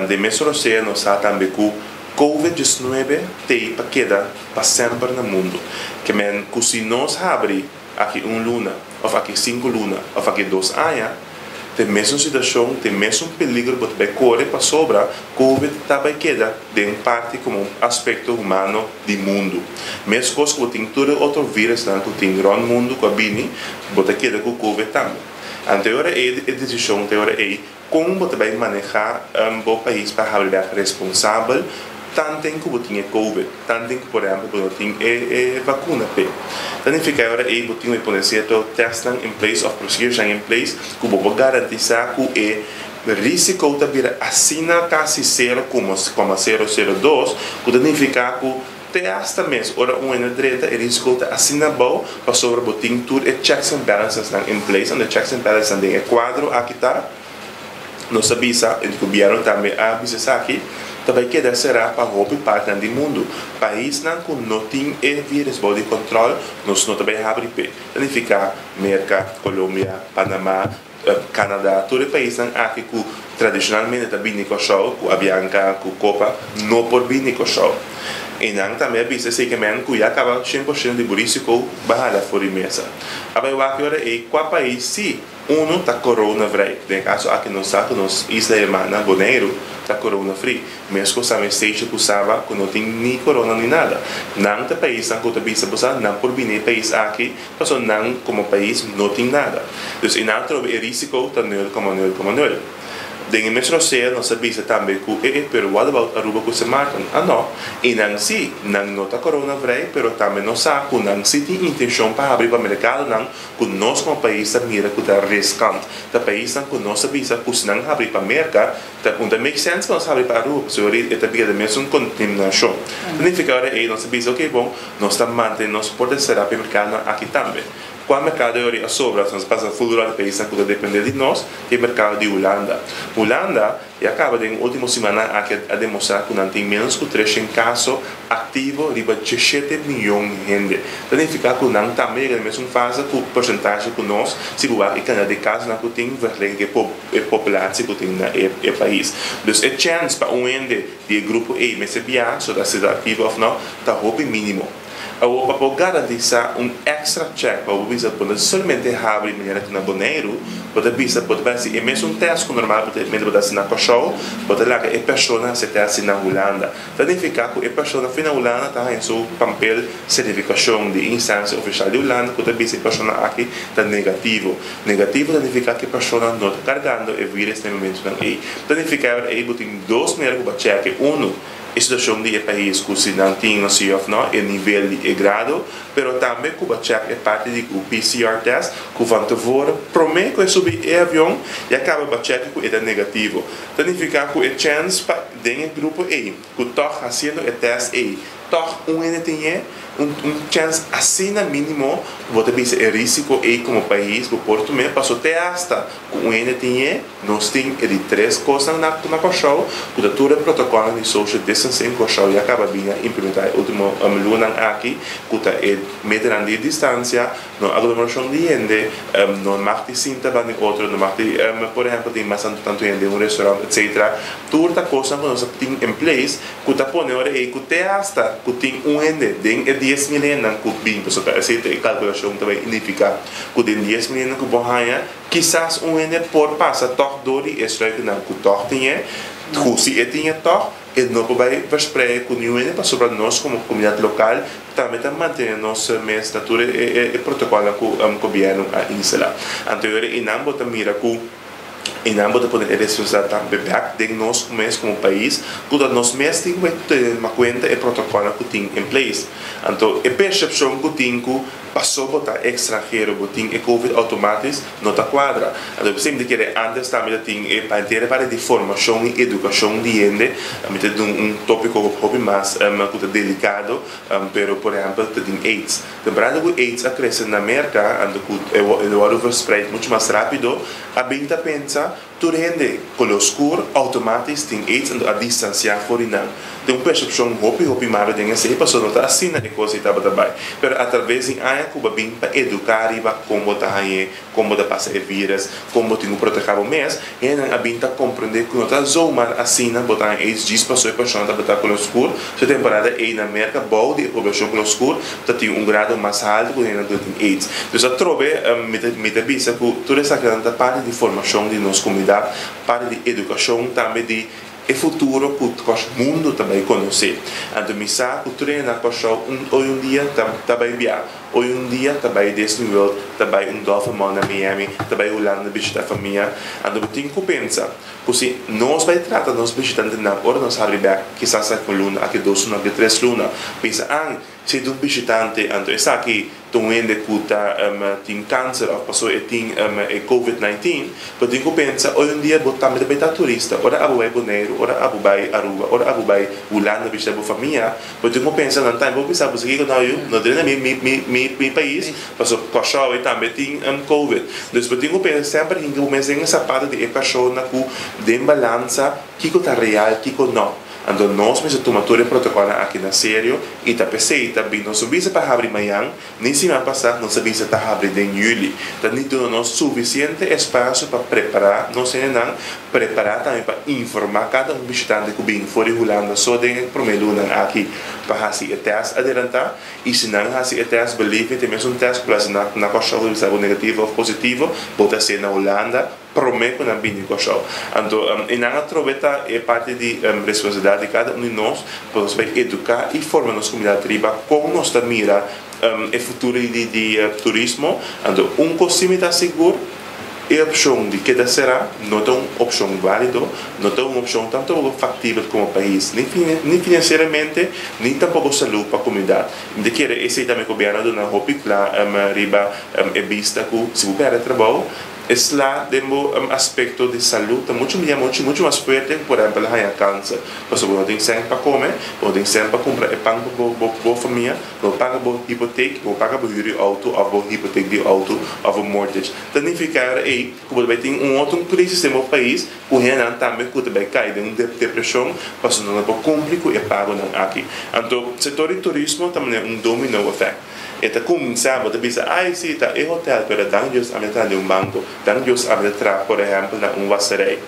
Den mes rosea nos sa tambe ku Covid 19 t'ei pa keda pa semper na mundu. Ke men ku si nos habri aki un luna òf aki sinku luna òf aki dos aña, t'e mesun situashon, t'e mesun peligro bo ta bai kore pasobra Covid ta bai keda den parti komo un aspekto humano di mundu. Meskos ku bo tin tur e otro virusnan ku tin rònt mundu ku a bini, bo ta keda ku Covid tambe. Anto e ora ei e desishon ta e ora ei Kon bo ta bai manehá bo pais pa habri bek responsabel tanten ku bo tin e covid, tanten ku por ehèmpel bo no tin e e vakuna p'e? Ta nifiká e ora ei bo tin ku pone sierto tèstnan in place òf proseduresnan in place ku bo por garantisá ku e risiko ta bira asina kasi sero komo koma sero sero dos ku ta nifiká ku te asta mes ora un hende drenta e risiko ta asina abou pasobra bo tin tur e checks and balancesnan in place. Anto e checks and balancesnan den e kuadro aki ta, nos a bisa, e gobièrnu tambe a bisa esaki, ta bai keda será pa hopi partinan di mundu. Paisnan ku no tin e virus bou di kòntròl nos no ta bai habri p'e. Ta nifiká Merka, Colombia, Panama, Canada, tur e paisnan aki ku tradishonalmente ta bini Kòrsou ku Avianca, ku Copa, no por bini Kòrsou. I nan tambe a bisa esei ke men ku ya kaba 100% di bo risiko bahala for di mesa. A bai wak e ora ei kua pais si unu ta coronavrij. Den e kaso aki nos sa ku nos isla hermana Boneiru ta coronafree. Meskos tambe Seychelles ku Saba ku no tin ni corona ni nada. Nan ta paisnan ku ta bisa bo sa nan por bini e pais aki Pasobra nan komo pais no tin nada. Dus e nan trobe e risiko ta nul koma nul koma nul. Den e mes rosea nos a bisa tambe ku e e pero what about Aruba ku Sint Maarten? Ah no, i nan si, nan no ta corona vrij pero tambe nos sa ku nan si tin intencion pa habri pa mercadonan ku nos komo pais ta mira ku ta riskant. Ta paisnan ku nos a bisa ku si nan habri pa Merca ta un ta make sense pa nos habri pa Aruba pasobra e ta bira den mesun contaminacion. Ta nifica ora ei nos a bisa ok bon nos ta mantene nos porta cera pa e mercadonan aki tambe. Kua merkado e ori a sobra si nos pasa full rònt paisnan ku ta dependé di nos, e merkado di Hulanda. Hulanda ya kaba den e último simannan aki a demostrá ku nan tin ménos ku 300 kaso aktivo riba 17 miyon hende. Ta nifiká ku nan tambe yega den mesun fase ku porsentahe ku nos si bo wak e kantidat di kasonan ku tin vergeleken ku e populatie ku tin na e pais. Dus e chèns pa un hende di e grupo ei mester biaha, so ta si ta aktivo òf nò, ta hopi mínimo. Awor pa por garantisá un èkstra chèk pa bo bisa bo no ta solamente habri manera ku na Boneiru, bo ta bisa bo ta bai hasi e mesun tèst ku normalmente bo ta hasi na Kòrsou, bo ta laga e persona hasi e tèst na Hulanda. Ta nifiká ku e persona fin na Hulanda ta haña su pampel sertifikashon di e instansia ofishal di Hulanda ku ta bisa e persona aki ta negativo. Negativo ta nifiká ku e persona no ta kargando e vírùs na e momentunan ei. Ta nifiká ei bo tin dos manera ku bo a chèk e unu. E situacion di e pais cu si nan tin no si of no, e nivel di e grado, pero tambe cu bo check e parti di cu PCR test cu van tevoren prome cu e subi e avion ya caba bo check cu e ta negativo. Ta nifica cu e chance pa den e grupo ey cu toch haciendo e test ey toch un hende tin e un un chance asina minimo cu bo ta bisa e risico ey como pais bo por tum'e paso te hasta cu un hende tin e. Nos tin e di tres kosnan na na Kòrsou, ku ta tur e protokòlnan di social distancing. Kòrsou ya kaba bin a implementá e último lunanan aki, ku ta e meternan di distansia, no aglomerashon di hende, no mag di sinta banda di otro, no mag di por ehèmpel tin mas tantu tantu hende den un restaurant etcetera. Tur ta kosnan ku nos a tin in place ku ta pone ora ei ku te hasta ku tin un hende den e 10,000 hendenan ku bin, pasobra esei ta e kalkulashon ta bai indiká ku den 10,000 hende ku bo haña, Kisas un hende por pasa tòg dor di e struikelnan ku tòg tin e, ku si e tin e tòg, e no por bai verspreide ku niun hende pasobra nos komo komunidat lokal tambe ta mantené nos mes na tur e protokòlnan ku gobièrnu a instalá. Anto e ora einan bo ta mira ku einan bo ta pone e responsabilidat tambe bèk den nos mes komo pais ku ta nos mes tin ku bai tuma kuenta e protokòlnan ku tin in place. Anto e persepshon ku tin ku Paso bo ta extranhero bo tin e covid automatis no ta cuadra. Anto mi ta kere antes tambe ta tin e pa henter e parti di formacion y educacion di hende mi ta dun un topico hopi mas cu ta delicado pero por ehempel ta tin aids. Temprano cu aids a crece na Merca anto cu e wordo verspreid mucho mas rapido a bin ta pensa Tur hende koló skur outomatis tin aids anto a distansiá for di nan. Tin un persepshon hopi hopi malo den esei pasobra no ta asina e kos ei tabata bai. Pero atraves di aña ku bo a bin pa eduká riba kon bo ta hañ'é, kon bo ta pasa e vírus, kon bo tin ku protehá bo mes, hendenan a bin ta komprendé ku no ta zomaar asina bo ta haña aids djis pasobra e persona tabata koló skur. Su temporada ei na Merka bou di e poblashon koló skur ta tin un grado mas haltu ku hendenan ku ta tin aids. Dus atrobe mi ta mi ta bisa ku tur esakinan ta parti di formashon di nos komunidat, parti di edukashon tambe di e futuro ku kos mundu ta bai konosé. Anto mi sa ku tur hende na Kòrsou un oy un dia ta ta bai bia, oy un dia ta bai Disney World, ta bai un Dolphin Mall na Miami, ta bai Hulanda bishita famia. Anto bo tin ku pensa ku si nos bai trata nos bishitantenan ora nos habri bèk kisas aki un luna, aki dos luna, aki tres luna, bisa an Si e ta un bishitante, anto esaki ta un hende ku ta tin kanser òf pasobra e tin e covid 19, bo tin ku pensa oy un dia bo tambe ta bai ta turista. Ora abo bai Boneiru, ora abo bai Aruba, ora abo bai Hulanda bishita bo famia, bo tin ku pensa nan tambe. Bo bisa bo kiko no yu no drenta mi mi mi mi pais pasobra Kòrsou e tambe tin covid. Dus bo tin ku pensa semper hinka bo mes den e sapato di e persona ku den balansa kiko ta real kiko no. Anto nos mester tuma tur e protocolnan aki na serio y ta p'esey ta bin nos no bisa pa habri mañan ni siman pasa, nos a bisa ta habri den juli. Ta ni duna nos suficiente espacio pa prepara nos hendenan, prepara tambe pa informa cada un bishitante cu bin for di Hulanda so den e prome lunanan aki pa haci e test adelanta y si nan haci e test believe me ta e mesun test cu lo haci na na Kòrsou bo bisa bo negativo of positivo bo ta hacié na Hulanda. Promé ku nan bini Kòrsou. Anto e nan atrobe ta e parti di responsabilidat di kada un di nos pa nos bai eduká i forma nos komunidat riba kon nos ta mira e futuro di turismo. Anto un kos si mi ta sigur, E opshon di keda será no ta un opshon válido, no ta un opshon tampoko faktibel komo pais, ni ni finansieramente ni tampoko salú pa komunidat. Mi ta kere esei tambe gobièrnu a duna hopi kla riba e bista ku si bo pèrdè trabou, E sla den bo aspecto di salud ta mucho mihé, mucho mucho mas fuerte ku por ehempel haña cancer. Pasobra bo no tin sèn pa come, bo no tin sèn pa cumpra e pan pa bo bo bo famia, bo no paga bo hipoteek, bo no paga bo huur di auto of bo hipoteek di auto of bo mortgage. Ta nifica ora ey ku bo ta bay tin un otro crisis den bo pais ku hendenan tambe ku ta bay cay den un depresion pasobra nan no por cumpli ku e pagonan aki. Anto sector di turismo ta manera un domino effect. E ta kuminsá, bo ta bisa, Ai, sí, ta e hotel, pero dank Dios ami a traha den un banko. Dank Dios ami ta traha, por ehèmpel, na un waserei.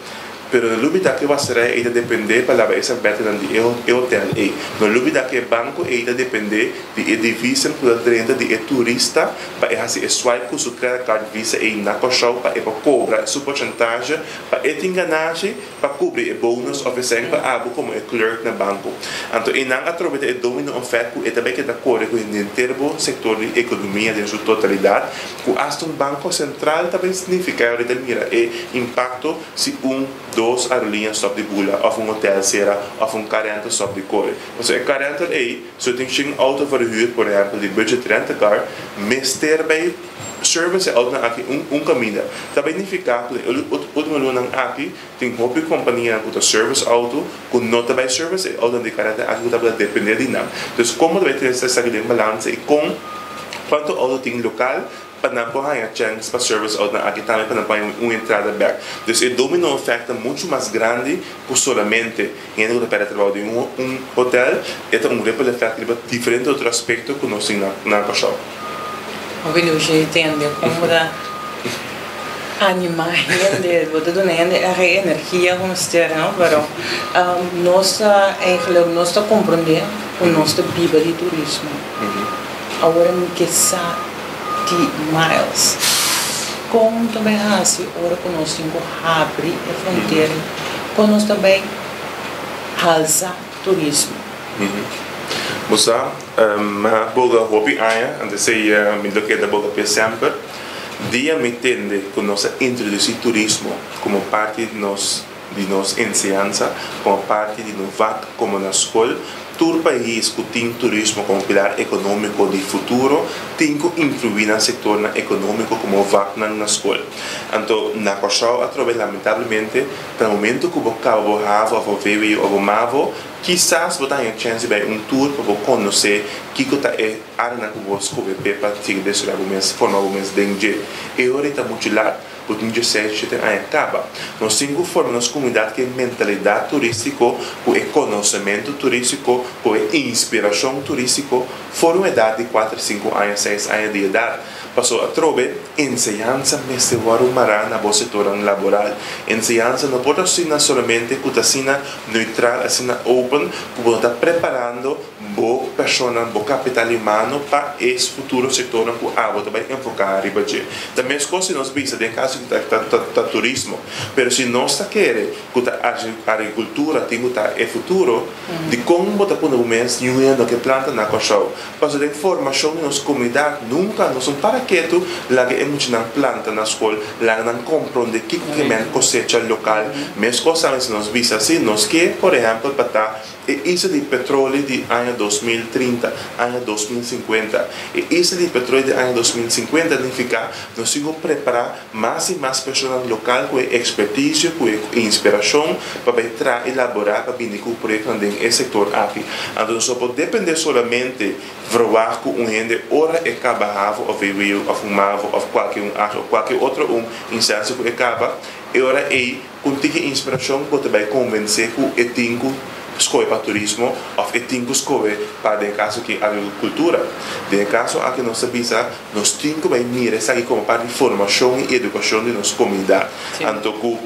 Pero no lubidá ku e waserei ei ta dependé pa laba e serbètenan di e e hotel ei. No lubidá ku e banko ei ta dependé di e divisanan ku ta drenta di e turista pa e hasi e swipe ku su credit card Visa ei na Kòrsou pa e por kobra su porshentahe pa e tin ganashi pa kubri e bonus of esei pa abo komo e clerk na banko. Anto einan atrobe ta e domino effect ku e ta bai keda kore ku henter bo sektor di ekonomia den su totalidat, ku asta un banko sentral ta bai signifiká ora ta mira e impakto si un, dos aerolínea stòp di bula òf un hotel sera òf un car rental stòp di kore. Pasobra e car rental ei, si bo tin shin outo verhuur, por ehèmpel di budget rent a car, mester bai. Service e autonan aki un un kaminda. Ta bay nifiká ku den e ultimo lunanan aki tin hopi kompanianan ku ta service auto ku no ta bay service e autonan di karèta aki ku tabata dependé di nan. Dus kon bo ta bay trese esaki den balansa i kon kuantu auto tin lokal pa nan por haña chèns pa service autonan aki tambe pa nan por haña un entrada bèk. Dus e domino effect ta muchu mas grandi ku solamente hende ku ta pèrdè trabou den un hotel. E ta un ripple effect riba diferente otro aspekto ku nos tin na Kòrsou. Hopi lushi tende kon bo ta anima hende, bo ta duna hende e energia ku mester, no? Pero nos ta eigenlijk nos ta komprende ku nos ta biba di turismo. Awor mi ke sa di Miles, kon ta bai hasi ora ku nos tin ku habri e frontera, kon nos ta bai halsa turismo? Bo sa, mi a boga hopi aña, antes ei mi lo keda boga p'e semper. Dia mi tende ku nos a introdusí turismo komo parti di nos di nos enseñansa, komo parti di nos vak komo na skol, tur pais ku tin turismo komo pilar ekonómiko di futuro tin ku inkluí nan sektornan ekonómiko komo vaknan na skol. Anto na Kòrsou atrobe lamentablemente ta na momento ku bo kaba bo havo òf bo vwo òf bo mavo, Kisas bo ta haña chèns di bai un tur pa bo konosé kiko ta e áreanan ku bo skohe p'e pa sigui desaroyá bo mes, forma bo mes den dje. E ora ei ta muchu lat, bo tin dieseis, dieshete aña kaba. Nos tin ku forma nos komunidat ku e mentalidat turístiko, ku e konosementu turístiko, ku e inspirashon turístiko for un edat di kuater, sinku aña, seis aña di edat. Pasobra atrobe enseñansa mester wòrdu mará na bo sektornan laboral. Enseñansa no por ta asina solamente ku ta asina neutral, asina open, ku bo no ta preparando bo personanan, bo kapital humano pa e futuro sektornan ku abo ta bai enfoká riba dje. Ta meskos si nos bisa den kaso ku ta turismo, pero si nos ta kere ku ta agrikultura tin ku ta e futuro, dikon bo ta pone bo mes niun hende no ke planta na Kòrsou? Pasobra den formashon di nos komunidat nunka nos no para ketu laga e muchanan planta na skol, laga nan komprondé kiko ke men kosecha lokal. Meskos tambe si nos bisa si nos ke por ehèmpel pa ta e isla di petroli di aña 2030, aña 2050. E isla di petroli di aña 2050 nifiká nos tin ku prepará mas i mas personanan lokal ku e ekspertisio, ku e inspirashon pa bai traha i laborá pa bini ku proyektonan den e sektor aki. Anto nos no por dependé solamente verwagt ku un hende ora e kaba havo òf vwo òf un mavo òf kualke un age òf kualke otro un instansia ku e kaba, e ora ei ku un tiki inspirashon bo ta bai konvensé ku e tin ku skohe pa turismo òf e tin ku skohe pa den e kaso aki agrikultura. Den e kaso aki nos ta bisa nos tin ku bai mira esaki komo parti di formashon i edukashon di nos komunidat. Anto ku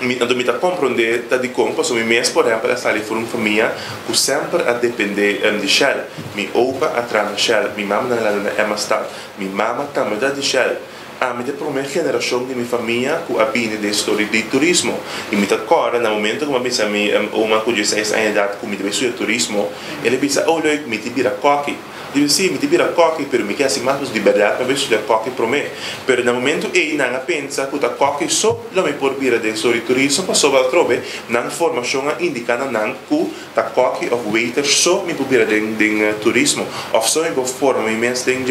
mi anto mi ta komprondé ta dikon pasobra mi mes por ehèmpel a sali for un famia ku semper a dependé di Shell. Mi opa a traha na Shell, mi mama nan landa na Emmastad, mi mama tambe ta di Shell. Ami ta e promé generashon di mi famia ku a bini den story di turismo. I mi ta kòrda na momento ku mi a bisa mi oma ku dieseis aña edat ku mi ta bai studia turismo, el a bisa, Oh leuk, mi ta bira kòki. Di si, mi ta bira kòki, pero mi ke hasi mas, di bèrdat mi a studia kòki promé. Pero na momento ei nan a pensa ku ta kòki so lo mi por bira den sektor di turismo, pasobra atrobe nan formashon a indiká na nan ku ta kòki òf waiter so mi por bira den turismo òf so mi por forma mi mes den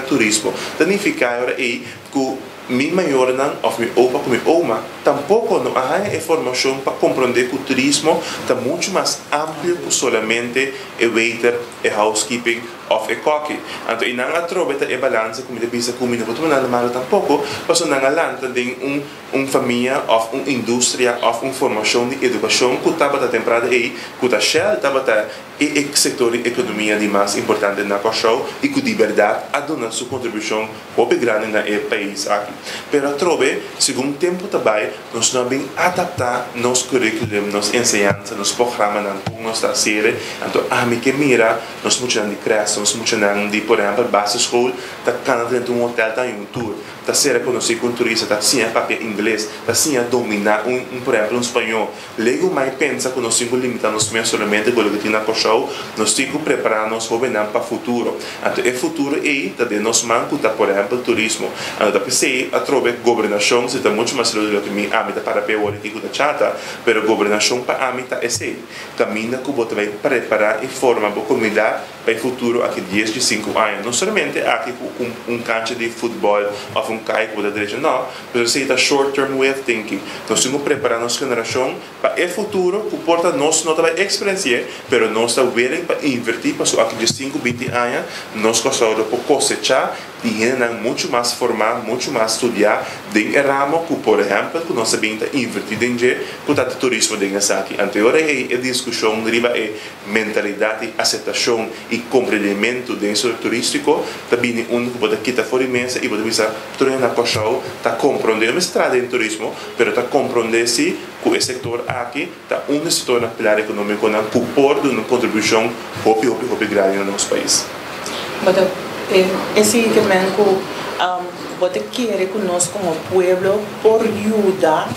turismo. Ta nifiká e ora ei ku mi mayornan òf mi opa ku mi oma tampoko no a haña e formashon pa komprondé ku turismo ta muchu mas amplio ku solamente e waiter, e housekeeping òf e kòki. Anto einan atrobe ta e balansa ku mi ta bisa ku mi no por tuma nada malu tampoko, pasobra nan a lanta den un famia òf un industria òf un formashon di edukashon ku tabata temprada ei ku ta Shell tabata e sektor di ekonomia di mas importante na Kòrsou i ku di bèrdat a duna su kontribushon hopi grandi na e pais aki. Pero atrobe, segun tempu ta bai, nos no a bin adaptá nos curriculum, nos enseñansa, nos programanan kon nos ta hasier. Anto ami ke mira nos muchanan di crèsh, nos muchanan di por ehèmpel basisschool ta kana drenta un hotel ta haña un tour, ta ser rekonosí ku un turista, ta siña papia ingles, ta siña dominá un por ehèmpel un spañó. Lego mai pensa ku nos tin ku limitá nos mes solamente ku loke tin na Kòrsou, nos tin ku prepará nos hóbennan pa futuro. Anto e futuro ei ta den nos man ku ta por ehèmpel turismo. Anto ta p'esei atrobe gobernashon si ta muchu mas serio di loke mi ami ta para p'e awor aki ku ta chata, pero gobernashon pa ami ta esei, kaminda ku bo ta bai prepará i forma bo komunidat pa e futuro aki dies di sinku aña. No solamente aki ku un kancha di futbòl òf un kai ku bo ta drecha, nò, pero esei ta short term way of thinking. Nos tin ku prepará nos generashon pa e futuro ku por ta nos no ta bai eksperensi'é, pero nos ta willing pa invertí pasobra aki dies sinku, binti aña nos Kòrsou lo por kosechá di hendenan muchu mas formá, muchu mas studiá den e ramo ku por ehèmpel ku nos a bin ta invertí den dje ku ta turismo den esaki. Anto e ora ei e diskushon riba e Mentalidat di aseptashon i komprendimentu den sektor turístiko ta bini unda ku bo ta kita for di mesa i bo ta bisa tur hende na Kòrsou ta komprondé, no mester traha den turismo, pero ta komprondé si ku e sektor aki ta un di sektornan pilar ekonómikonan ku por duna un kontribushon hopi hopi hopi grandi na nos pais. Bo ta e sigui ke men ku bo ta kere ku nos komo pueblo por yuda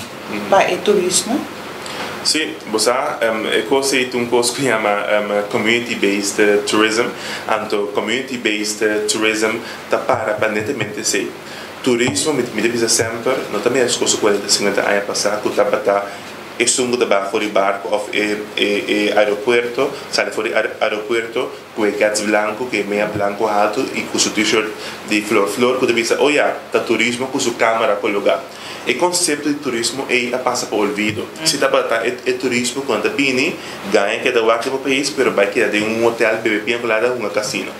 pa e turismo? Sí, bo sa, e kos ei ta un kos ku yama community based tourism. Anto community based tourism ta para pa netamente esei. Turismo, mi ta bisa semper, no ta mes kos ku kuarenta, sinkuenta aña pasá ku tabata esun ku ta baha for di barko òf e aeropuerto, sali for di aeropuerto ku e kèts blanku, ku e mea blanku haltu i ku su t-shirt di flor flor ku ta bisa, oh ya, ta turismo ku su kámara kologá. E konsepto di turismo ei a pasa pa olvido. Si tabata e turismo ku nan ta bini, gaña keda wak riba pais pero bai keda den un hotel bebe piña colada hunga casino.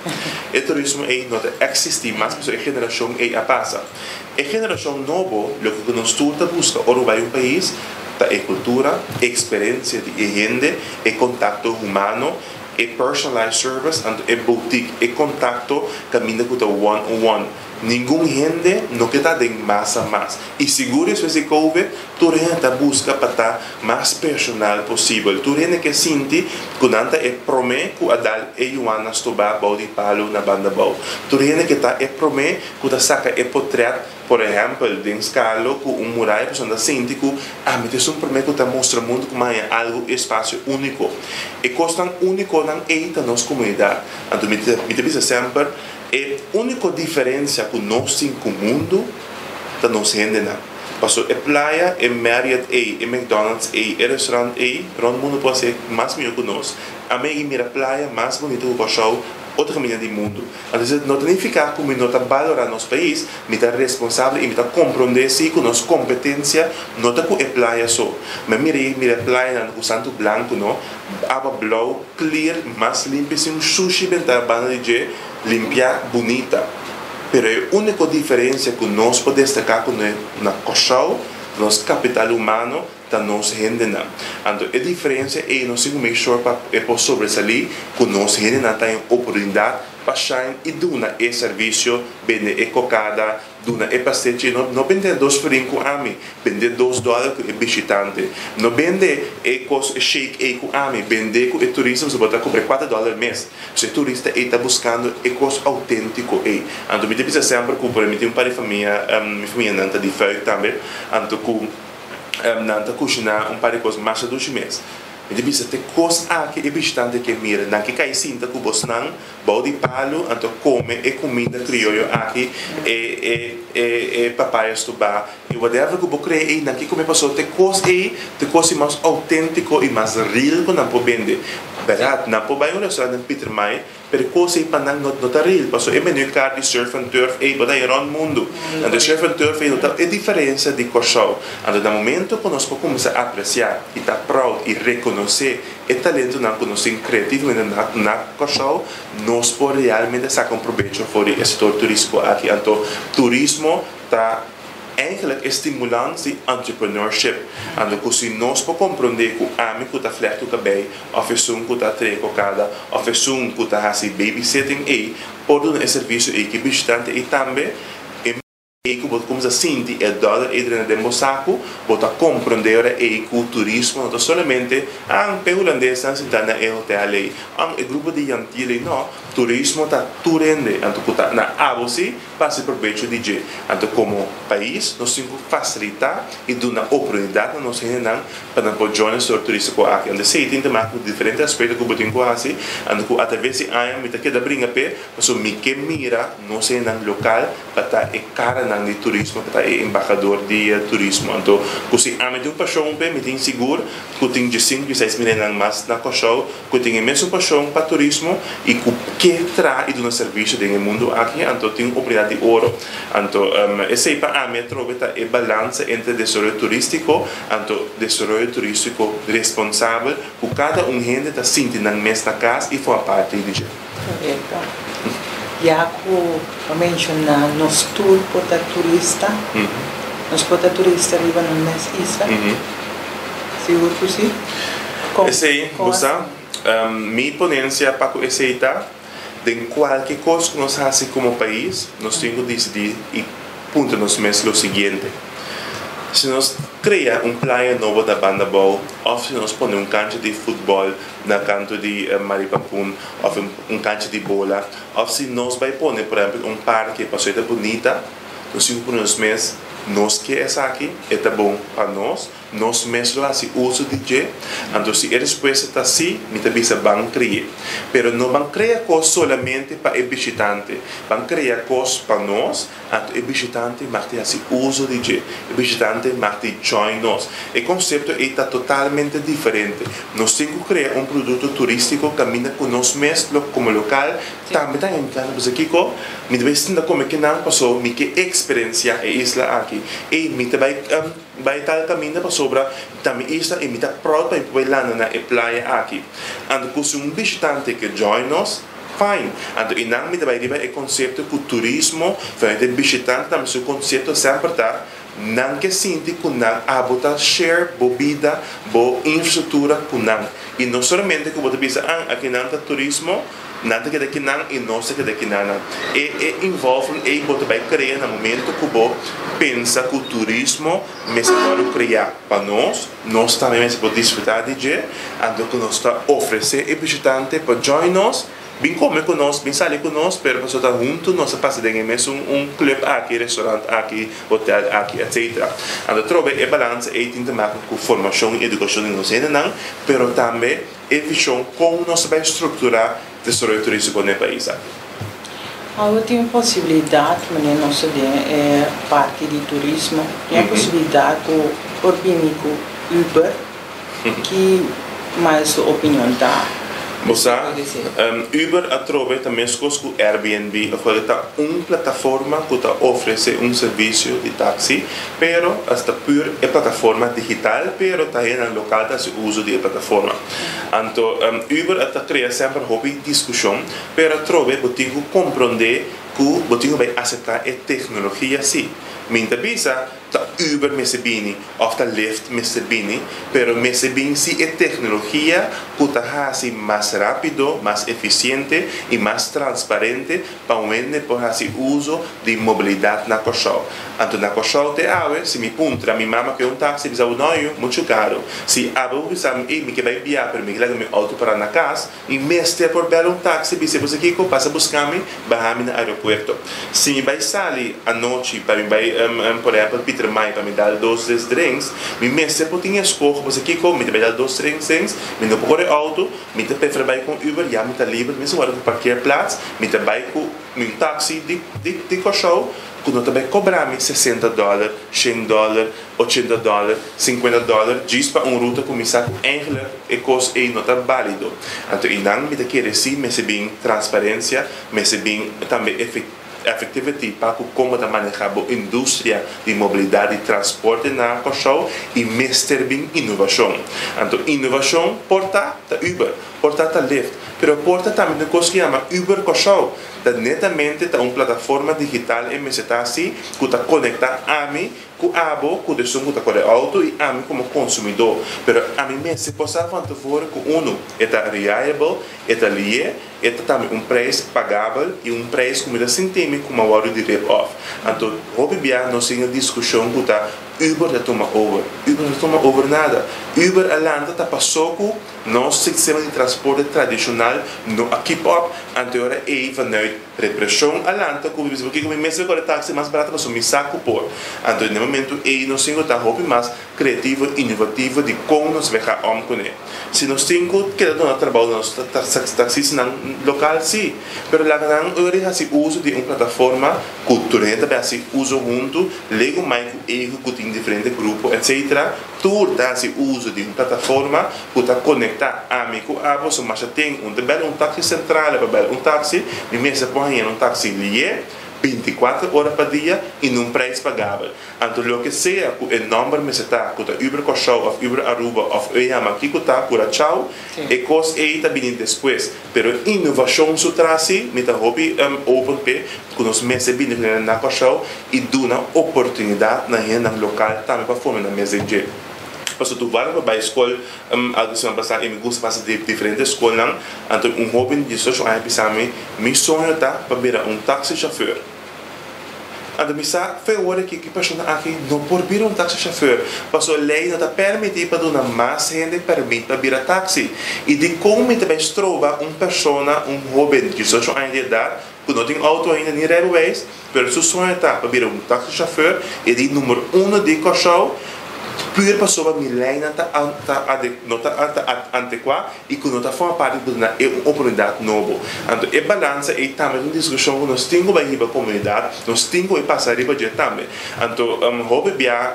E turismo ei no ta eksistí mas pasobra e generashon ei a pasa. E generashon nobo loke ku nos tur ta buska ora bo bai un pais ta e kultura, e eksperensia di e hende, e kontakto humano, e personalized service, anto e boutique, e kontakto kaminda ku ta one on one. Ningun hende no ke ta den masa mas. I sigur despues di Covid, tur hende ta buska pa ta mas personal posibel. Tur hende ke sinti ku nan ta e promé ku a dal e yuan na stobá bou di palu na banda bou. Tur hende ke ta e promé ku ta saka e potrèt, por ehèmpel, den Skalo ku un muraya pasobra nan ta sinti ku ami ta esun promé ku ta mustra mundu ku mi haña algu espasio úniko. E kosnan únikonan ei ta nos komunidat. Anto mi ta bisa semper. E úniko diferensia ku nos tin ku mundu ta nos hendenan. Pasobra e playa, e Marriott ei, e McDonald's ei, e restaurant ei, rònt mundu por hasié mas mihó ku nos. Ami a mira playa mas bunita ku Kòrsou otro kaminda di mundu. Anto no ta nifiká ku mi no ta balorá nos pais, mi ta responsabel i mi ta komprondé si ku nos kompetensia no ta ku e playa so. Mi a mira i mira e playanan ku santu blanku no, awa blou, clear, mas limpi sin un sushi bentá banda di dje, limpiá, bunita. Pero e úniko diferensia ku nos por destaká ku na Kòrsou, nos kapital humano, ta nos hendenan. Anto e diferensia ei nos tin ku make sure pa e por sobresalí ku nos hendenan ta haña oportunidat pa shine i duna e servisio, bende e kokada, Duna e pastechi, no no bende dos florin ku ami, bende dos dòler ku e bishitante. No bende e kos, e shake ei ku ami, bende ku e turista pasobra bo ta kubra e kuater dòler mes. So e turista ei ta buskando e kos outéntiko ei. Anto mi ta bisa semper ku por mi tin un par di famia, mi famianan ta di Fuik tambe, anto ku nan ta kushiná un par di kos masha dushi mes. Mi ta bisa te kos aki e bishitante ke mira. Nan ke kai sinta ku bosnan bou di palu anto kome e kuminda krioyo aki, e e e e papaya stubá, e whatever ku bo kree ei nan ke kome pasobra te kos ei ta kos di mas outéntiko i mas real ku nan por bende. Bèrdat, nan por bai un restaurant den Pietermaai. Pero e kos ei pa nan no ta real, pasobra e menu kar di surf and turf ei bo ta haña rònt mundu. Anto e surf and turf ei no ta e diferensia di Kòrsou. Anto na momento ku nos por kuminsá apresiá i ta proud i rekonosé e talentonan ku nos tin kreativamente na na Kòrsou, nos por realmente saka un probecho for di e sektor turístiko aki. Anto turismo ta. Eigenlijk e stimulans di entrepreneurship. Anto ku si nos por komprondé ku ami ku ta flèktu kabei òf esun ku ta tree kokada òf esun ku ta hasi babysitting ei por duna e servisio ei ku e bishitante ei tambe e ei ku bo ta kuminsá sinti e dòler ei drenta den bo saku bo ta komprondé ora ei ku turismo no ta solamente an p'e hulandesnan sintá na e hotèl ei an e grupo di yantil ei no turismo ta tur hende anto ku ta na abo si pa hasi probecho di dje. Anto komo pais nos tin ku fasilitá i duna oportunidat na nos hendenan pa nan por join e sektor turístiko aki. Anto esei tin te make ku diferente aspekto ku bo tin ku hasi. Anto ku atraves di aña mi ta keda bringa p'e pasobra mi ke mira nos hendenan lokal pa ta e karanan di turismo, pa ta e embahador di turismo. Anto ku si ami tin un pashon p'e mi tin sigur ku tin diesinku i seis mil hendenan mas na Kòrsou ku tin e mesun pashon pa turismo i ku ke traha i duna servisio den e mundu aki, anto tin un oportunidat di oro. Anto esei pa ami atrobe ta e balansa entre desaroyo turístiko anto desaroyo turístiko responsabel ku kada un hende ta sinti nan mes na kas i forma parti di dje. Korekto. Ya ku bo menshoná nos tur por ta turista, nos por ta turista riba nos mes isla? Sigur ku si. Kon Esei, kon bo sa, asina? mi ponencia pa ku esei ta, den kualke kos ku nos hasi komo pais, nos tin ku disidí i puntra nos mes lo siguiente, Si nos krea un playa nobo na Banda Bou òf si nos pone un kancha di futbòl na kantu di Maripampun òf un kancha di bola òf si nos bai pone por ehèmpel un parke pasobra e ta bunita, nos tin ku puntra nos mes, Nos ke esaki? E ta bon pa nos? Nos mes lo hasi uso di dje? Anto si e respuesta ta sí, mi ta bisa ban kri'é. Pero no ban krea kos solamente pa e bishitante. Ban krea kos pa nos, anto e bishitante mag di hasi uso di dje. E bishitante mag di join nos. E konsepto ei ta totalmente diferente. Nos tin ku krea un produkto turístiko kaminda ku nos mes lo komo lokal tambe ta entra. Pasobra kiko? Mi ta bai sinta kome kinan pasobra mi ke eksperensiá e isla aki. Ei, mi ta bai. Bai tal kaminda pasobra ta mi isla i mi ta proud pa mi por bai landa na e playa aki. Anto ku si un bishitante ke join nos, fine. Anto einan mi ta bai riba e konsepto ku turismo vanuit e bishitante tambe su konsepto semper ta nan ke sinti ku nan abo ta share bo bida, bo infrastruktura ku nan. I no solamente ku bo ta bisa an akinan ta turismo, Nan ta keda kinan i nos ta keda kinanan. E e involvement ei bo ta bai krea na momento ku bo pensa ku turismo mester wòrdu kreá pa nos, nos tambe mester por disfrutá di dje, anto ku nos ta ofresé e bishitante pa join nos, bin kome ku nos, bin sali ku nos, pero pasobra ta huntu nos ta pasa den e mesun un club aki, restaurant aki, hotel aki, etcetera. Anto atrobe e balansa ei tin te maka ku formashon i edukashon di nos hendenan, pero tambe. E vishon kon nos ta bai strukturá desaroyo turístiko den e pais aki. Awe tin posibilidat, manera nos ta den e parti di turismo, tin e posibilidat ku por bini ku Uber. Ki mas su opinion ta? Bo sa, Uber atrobe ta meskos ku Airbnb, afuera ta un plataforma ku ta ofresé un servisio di taksi. Pero ta pur e plataforma digital pero ta hendenan lokal ta hasi uso di e plataforma. Anto Uber a ta krea semper hopi diskushon pero atrobe bo tin ku komprondé ku bo tin ku bai aseptá e teknologia si. Mi ta bisa ta Uber mester bini òf ta Lyft mester bini pero mester bin si e teknologia ku ta hasi mas rápido, mas efisiente i mas transparente pa un hende por hasi uso di mobilidat na Kòrsou. Anto na Kòrsou te awe, si mi puntra mi mama ke un taksi, bisa bo, no yu, muchu karu. Si abo bo bisa mi, ey, mi ke bai bia, pero mi ke laga mi outo pará na kas, mi mester por bèl un taksi, bisa bo kiko, pasa buska mi, baha mi na aeropuerto. Si mi bai sali anochi pa mi bai, por ehèmpel, Pietermaai. yama mi pa mi dal dos tres drinks, mi mester por tin eskoho pasobra kiko, mi ta bai dal dos tres drinks, mi no por kore outo, mi ta prefer bai ku un Uber, ya mi ta liber, mi mester wòrdu ku parkeerplaats, mi ta bai ku mi taxi di di Kòrsou ku no ta bai kobra mi sesenta dòler, shen dòler, ochenta dòler, sinkuenta dòler djis pa un ruta ku mi sa ku eigentlik e kos ei no ta bálido. Anto einan mi ta kere si mester bin transparensia, mester bin tambe effectivity pa ku kon bo ta maneha bo industria di mobilidat di transporte na Kòrsou i mester bin inovashon. Anto inovashon por ta ta Uber, por ta ta Lyft, pero por ta tambe un kos ku yama Uber Kòrsou. Ta netamente ta un plataforma digital e mester ta hasi ku ta konektá ami ku abo, ku esun ku ta kore outo i ami komo konsumidó. Pero ami mester por sa van tevoren ku unu, e ta reliable, e ta lié, e ta tambe un prijs pagabel i un prijs ku mi ta sinti mi ku mi a wòrdu di rip off. Anto hopi bia nos tin e diskushon ku ta Uber ta tuma over. Uber no ta tuma over nada. Uber a lanta ta pasó ku nos sistema di transporte tradishonal no a keep up, anto e ora ei vanuit represhon a lanta ku mi bisa kiko mi mester kore taxi mas barato pasobra mi sa ku por. Anto den e momento ei nos tin ku ta hopi mas kreativo, inovativo di kon nos bai ga om kuné. Si nos tin ku keda duna trabou na nos taksistanan lokal si, pero laga nan ora di hasi uso di un plataforma ku tur hende ta bai hasi uso huntu, legu mai ku ego ku tin diferente grupo etcetera. Tur ta hasi uso di un plataforma ku ta konektá ami ku abo, so masha ten un ta bel un taksi sentrale pa bel un taksi, mi mester por haña un taksi lié bintikuater ora pa dia i na un preis pagabel. Anto loke sea ku e nòmber mester ta, ku ta Uber Kòrsou òf Uber Aruba òf e yama kiko ta, Curacao, e kos ei ta bini despues. Pero inovashon su tras si, mi ta hopi open p'e ku nos mester bini ku na Kòrsou i duna oportunidat na hendenan lokal tambe pa forma nan mes den dje. Pasobra tur wak pa bai skol algun siman pasá i mi gusta pasa di diferente skolnan, anto un hóben di diesocho aña bisa mi, Mi soño ta pa bira un taxi chauffeur. Anto mi sa fe ora ki ki persona aki no por bira un taxi chauffeur, pasobra ley no ta permiti pa duna mas hende permit pa bira taxi. Y dicon mi ta bay stroba un persona, un hoben di diesocho aña di edad, cu no tin auto ainda ni rijbewijs, pero su soño ta pa bira un taxi chauffeur y di number uno di Corsou, puur pasobra mi leynan ta ta no ta antecuá i ku no ta forma parti di duna e un oportunidat nobo. Anto e balansa ei tambe ta un diskushon ku nos tin ku bai hiba komunidat, nos tin ku bai pasa riba dje tambe. Anto hopi bia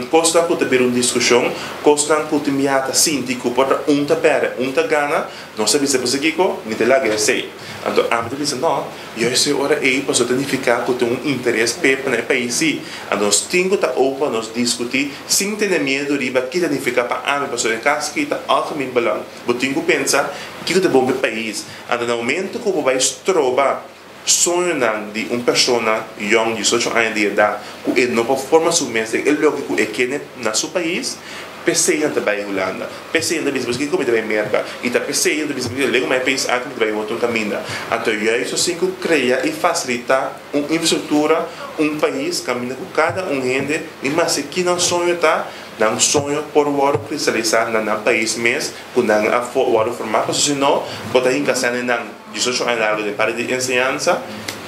kosnan ku ta bira un diskushon, kosnan ku tin bia ta sinti ku por ta un ta pèrdè, un ta gana, nos ta bisa pasobra kiko? Mi ta laga esei. Anto ami ta bisa no. Juist e ora ei pasobra ta nifiká ku tin un interes p'e pa na e pais sí. Anto nos tin ku ta open pa nos diskutí sin tene miedu riba ki ta nifiká pa ami pasobra e kas aki ta algemeen belang. Bo tin ku pensa kiko ta bon pa e pais. Anto na momento ku bo bai stroba soñonan di un persona yòn diesocho aña di edat ku e no por forma su mes den e loke ku e kende na su pais, P'esei nan ta bai Hulanda. P'esei nan ta bisa, Pasobra kiko mi ta bai Merka? I ta p'esei nan ta bisa, Pasobra lego mi a pais aki mi ta bai otro kaminda. Anto juist nos tin ku krea i fasilitá un infrastruktura, un pais kaminda ku kada un hende, ni maske ki nan soño ta, nan soño por wòrdu kristalisá na nan pais mes ku nan a wòrdu formá. Pasobra si no, bo ta hinka sende nan. Diesocho aña largu den parti di enseñansa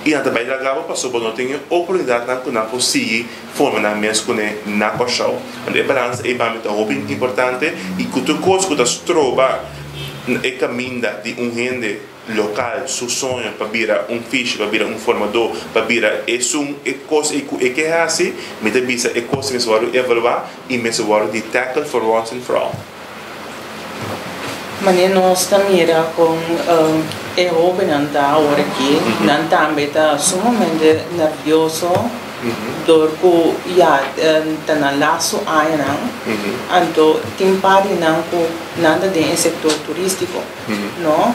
i nan ta bai laga bo pasobra bo no tin e oportunidatnan ku nan por sigui forma nan mes kuné na Kòrsou. Anto e balansa ei pa mi ta hopi importante i ku tur kos ku ta stroba e kaminda di un hende lokal su soño pa bira un fishi, pa bira un formadó, pa bira esun e kos ei ku e ke hasi, mi ta bisa e kos ei mester wòrdu evaluá i mester wòrdu di tackle for once and for all. Manera nos ta mira con e hobennan ta awor aki, nan tambe ta sumamente nervioso dor cu ya ta nan lastu añanan, anto tin par di nan cu nan ta den e sector turistico, no?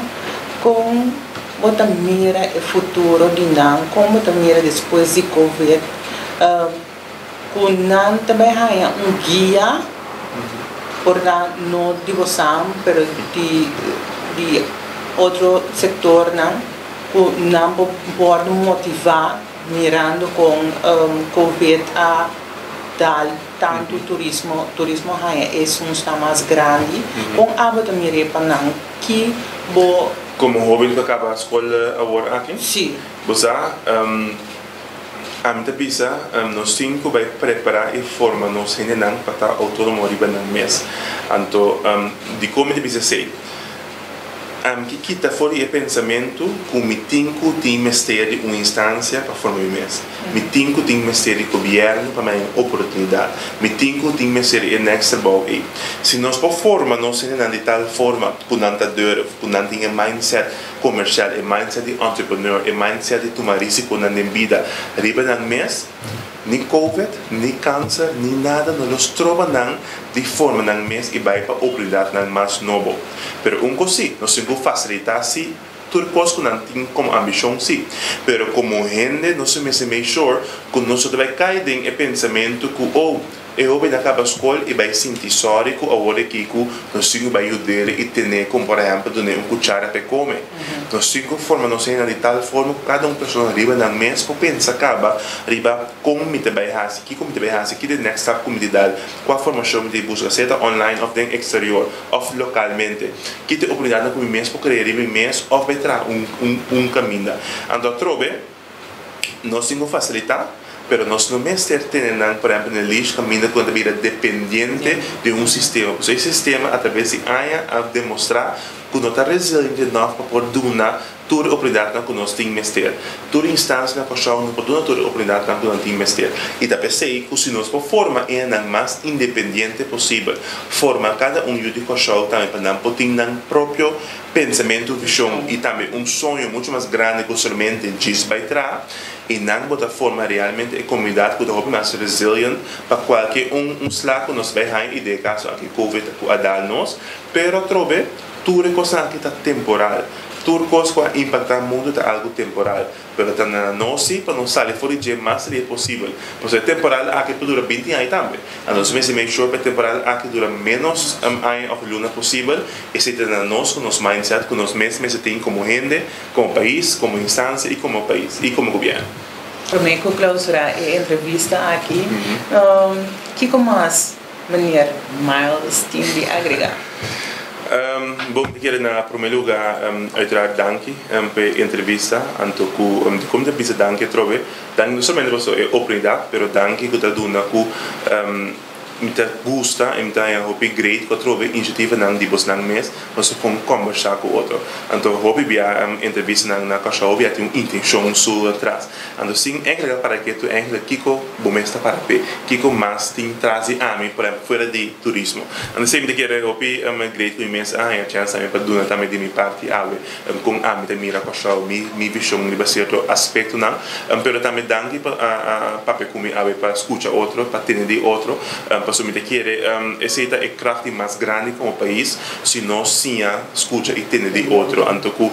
Con bo ta mira e futuro di nan? Con bo ta mira despues di covid? Ku nan ta bai haña un guia por ta no di bosan pero di di otro sektornan ku nan por wòrdu motivá mirando kon covid a dal tantu turismo, turismo haña esun sta mas grandi. Kon abo ta mir'é pa nan? Ki bo. Komo hóben ku a kaba skol awor aki? Sí. Bo sa. Ami ta bisa, nos tin ku bai prepará i forma nos hendenan pa ta outónomo riba nan mes. Anto, dikon mi ta bisa esei? Ami ke kita for di e pensamentu ku mi tin ku tin mester di un instansia pa forma mi mes. Mi tin ku tin mester di gobièrnu pa mi haña un oportunidat. Mi tin ku tin mester di e next trabou ei. Si nos por forma nos hendenan di tal forma ku nan ta durf, ku nan tin e mindset komersial, e mindset di entrepreneur, e mindset di tuma risikonan den bida riba nan mes, ni covid, ni kanser, ni nada no lo stroba nan di forma nan mes i bai pa oportunidatnan mas nobo. Pero un kos sí, nos tin ku fasilitá sí tur kos ku nan tin komo ambishon sí, pero komo hende nos mester make sure ku nos no ta bai kai den e pensamentu ku oh, E hoben a kaba skol i bai sinti sòri ku awor aki ku nos tin ku bai yud'é i ten'é komo por ehèmpel dun'é un kuchara p'e kome. Nos tin ku forma nos hendenan di tal forma ku kada un persona riba nan mes por pensa kaba riba kon mi ta bai hasi, kiko mi ta bai hasi, ki ta e next stap ku mi ta dal, kua formashon mi ta buska, sea ta online òf den eksterior òf lokalmente. Ki ta e oportunidatnan ku mi mes por krea riba mi mes òf bai traha un kaminda. Anto atrobe. Nos tin ku fasilitá, pero nos no mester tene nan, por ehèmpel, na e leash kaminda ku nan ta bira dependiente di un sistema. Pasobra e sistema atraves di aña a demostrá ku no ta resiliente enough pa por duna tur e oportunidatnan ku nos tin mester. Tur instansia na Kòrsou no por duna tur e oportunidatnan ku nan tin mester. I ta p'esei ku si nos por forma enan mas independiente posibel, forma kada un yu di Kòrsou tambe pa nan por tin nan propio Pensamentu, vishon i tambe un soño muchu mas grandi ku solamente djis bai traha, i nan bo ta forma realmente e komunidat ku ta hopi mas resilient pa kualke un un sla ku nos bai haña i den e kaso aki covid ku a dal nos. Pero atrobe tur e kosnan aki ta temporal. Tur kos ku a impaktá mundu ta algu temporal. Pero ta na nos si pa nos sali for di dje mas rie posibel. Pasobra e temporal aki por dura binti aña tambe. Anto nos mester make sure pa e temporal aki dura menos aña of luna posibel. Esei ta na nos ku nos mindset ku nos mes mester tin komo hende, komo pais, komo instansia i komo pais i komo gobièrnu. Promé ku klausurá e entrevista aki, kiko mas Meneer Miles tin di agregá? Bon, mi kere na promé lugá uiteraard danki pa e entrevista. Anto ku dikon mi ta bisa danki atrobe? Danki no solamente pasobra e oportunidat, pero danki ku ta duna ku mi ta gusta i mi ta haña hopi great ku atrobe inisiativanan di bosnan mes pa nos por kombersá ku otro. Anto hopi bia entrevistanan na Kòrsou hopi bia tin un intenshon su atras. Anto sin enkargá para ke tu enkargá kiko bo mes ta para p'e, kiko mas tin tras di ami, por ehempel fuera di turismo. Anto esei mi ta kere hopi great ku mi mes a haña chèns tambe pa duna tambe di mi parti awe kon ami ta mira Kòrsou, mi mi vishon riba sierto aspektonan. Pero tambe danki pa a papia ku mi awe pa skucha otro, pa tende di otro, pasobra mi ta kere esei ta e kracht di mas grandi komo pais si nos siña skucha i tende di otro. Anto ku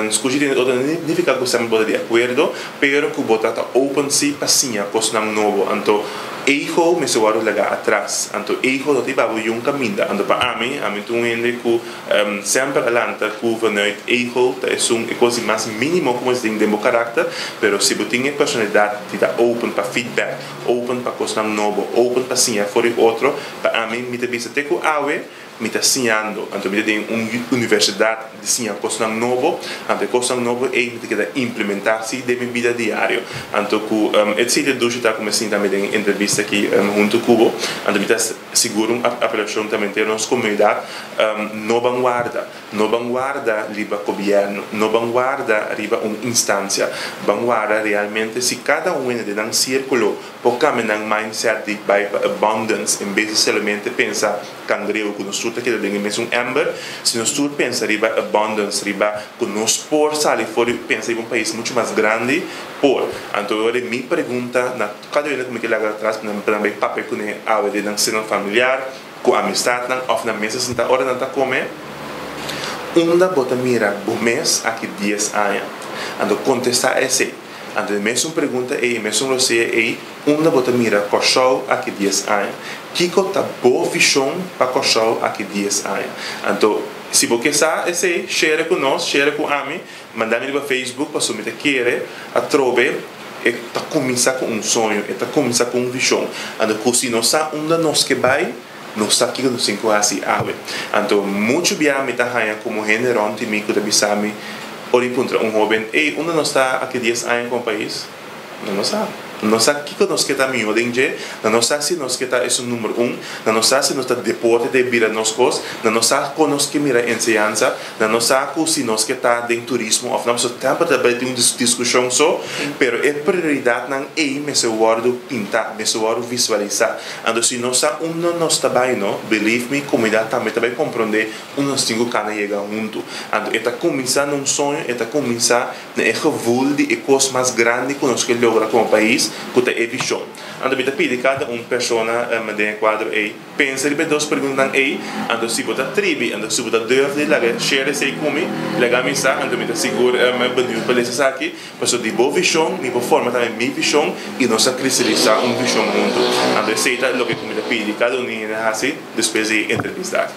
Skucha di otro no nifiká ku semper bo ta di akuerdo, pero ku bo ta ta open sí pa siña kosnan nobo. Anto ego mester wòrdu lagá atras. Anto ego no ta hiba bo yun kaminda. Anto pa ami, ami ta un hende ku semper a lanta ku vanuit ego ta esun e kos di mas mínimo ku mester tin den bo karakter, pero si bo tin e personalidat di ta open pa feedback, open pa kosnan nobo, open pa siña for di otro, pa ami mi ta bisa te ku awe, Mi ta siñando, anto mi ta den un universidat di siña kosnan nobo, anto e kosnan nobo ei mi ta keda implementá si den mi bida diario. Anto ku e sitio dushi ta ku mi a sinta mi den e entrevista aki huntu ku bo, anto mi ta sigur un apelashon ta menter nos komunidat no ban warda, no ban warda riba gobièrnu, no ban warda riba un instansia, ban warda realmente si kada un hende den nan sirkulo por kambia nan mindset di bai pa abundance en bes di solamente pensa Cangreu ku nos tur ta keda den e mesun ember, si nos tur pensa riba abundance, riba ku nos por sali for di pensa riba un pais muchu mas grandi, por. Anto ora mi pregunta na kada hende ku mi ke laga atras pa nan bai papia kuné awe den nan seno familiar, ku amistatnan òf nan mesa sintá ora nan ta kome, unda bo ta mira bo mes aki dies aña? Anto kontestá esei. Anto e mesun pregunta ei, e mesun rosea ei, Unda bo ta mira Kòrsou aki dies aña? Kiko ta bo vishon pa Kòrsou aki dies aña? Anto, si bo ke sa esei, share ku nos, share ku ami, manda mi riba Facebook pasobra mi ta kere atrobe e ta kuminsá ku un soño, e ta kuminsá ku un vishon. Anto, ku si nos sa unda nos ke bai, nos sa kiko nos tin ku hasi awe. Anto, muchu bia mi ta haña komo hende rònt di mi ku ta bisa mi ora mi puntra un hóben, Ey, unda nos ta aki dies aña komo pais? Nan no sa. Nan no sa kiko nos ke ta mihó den dje, nan no sa si nos ke ta esun number un, nan no sa si nos ta deporte ta e bira nos kos, nan no sa kon nos ke mira enseñansa, nan no sa ku si nos ke ta den turismo òf no. Pasobra temper ta bai tin un diskushon so, pero e prioridatnan ei mester wòrdu pintá, mester wòrdu visualisá. Anto si nos sa unda nos ta bai no, believe me, komunidat tambe ta bai komprondé unda nos tin ku kana yega huntu. Anto e ta kuminsá na un soño, e ta kuminsá na e gevoel di e kos mas grandi ku nos ke logra komo pais, ku ta e vishon. Anto mi ta pidi kada un persona den e kuadro ei, pensa riba e dos preguntanan ei, anto si bo ta tribi, anto si bo ta durf di laga share esei ku mi, laga mi sa, anto mi ta sigur beniut pa lesa esaki, pasobra di bo vishon mi por forma tambe mi vishon i nos a kristalisá un vishon huntu. Anto esei ta loke ku mi ta pidi kada un di hende hasi despues di e entrevista aki.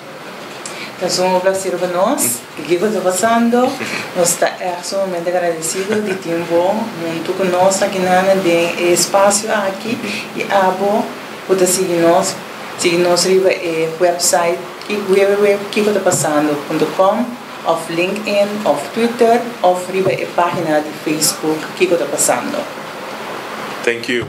Ta un placer pa nos. Kiko ta pasando? Nos ta ègt sumamente agradesido di tin bo huntu ku nos akinan den e espasio aki i abo ku ta sigui nos, sigui nos riba e website www.kikotapasando.com òf LinkedIn òf Twitter òf riba e página di Facebook Kiko Ta Pasando. Thank you.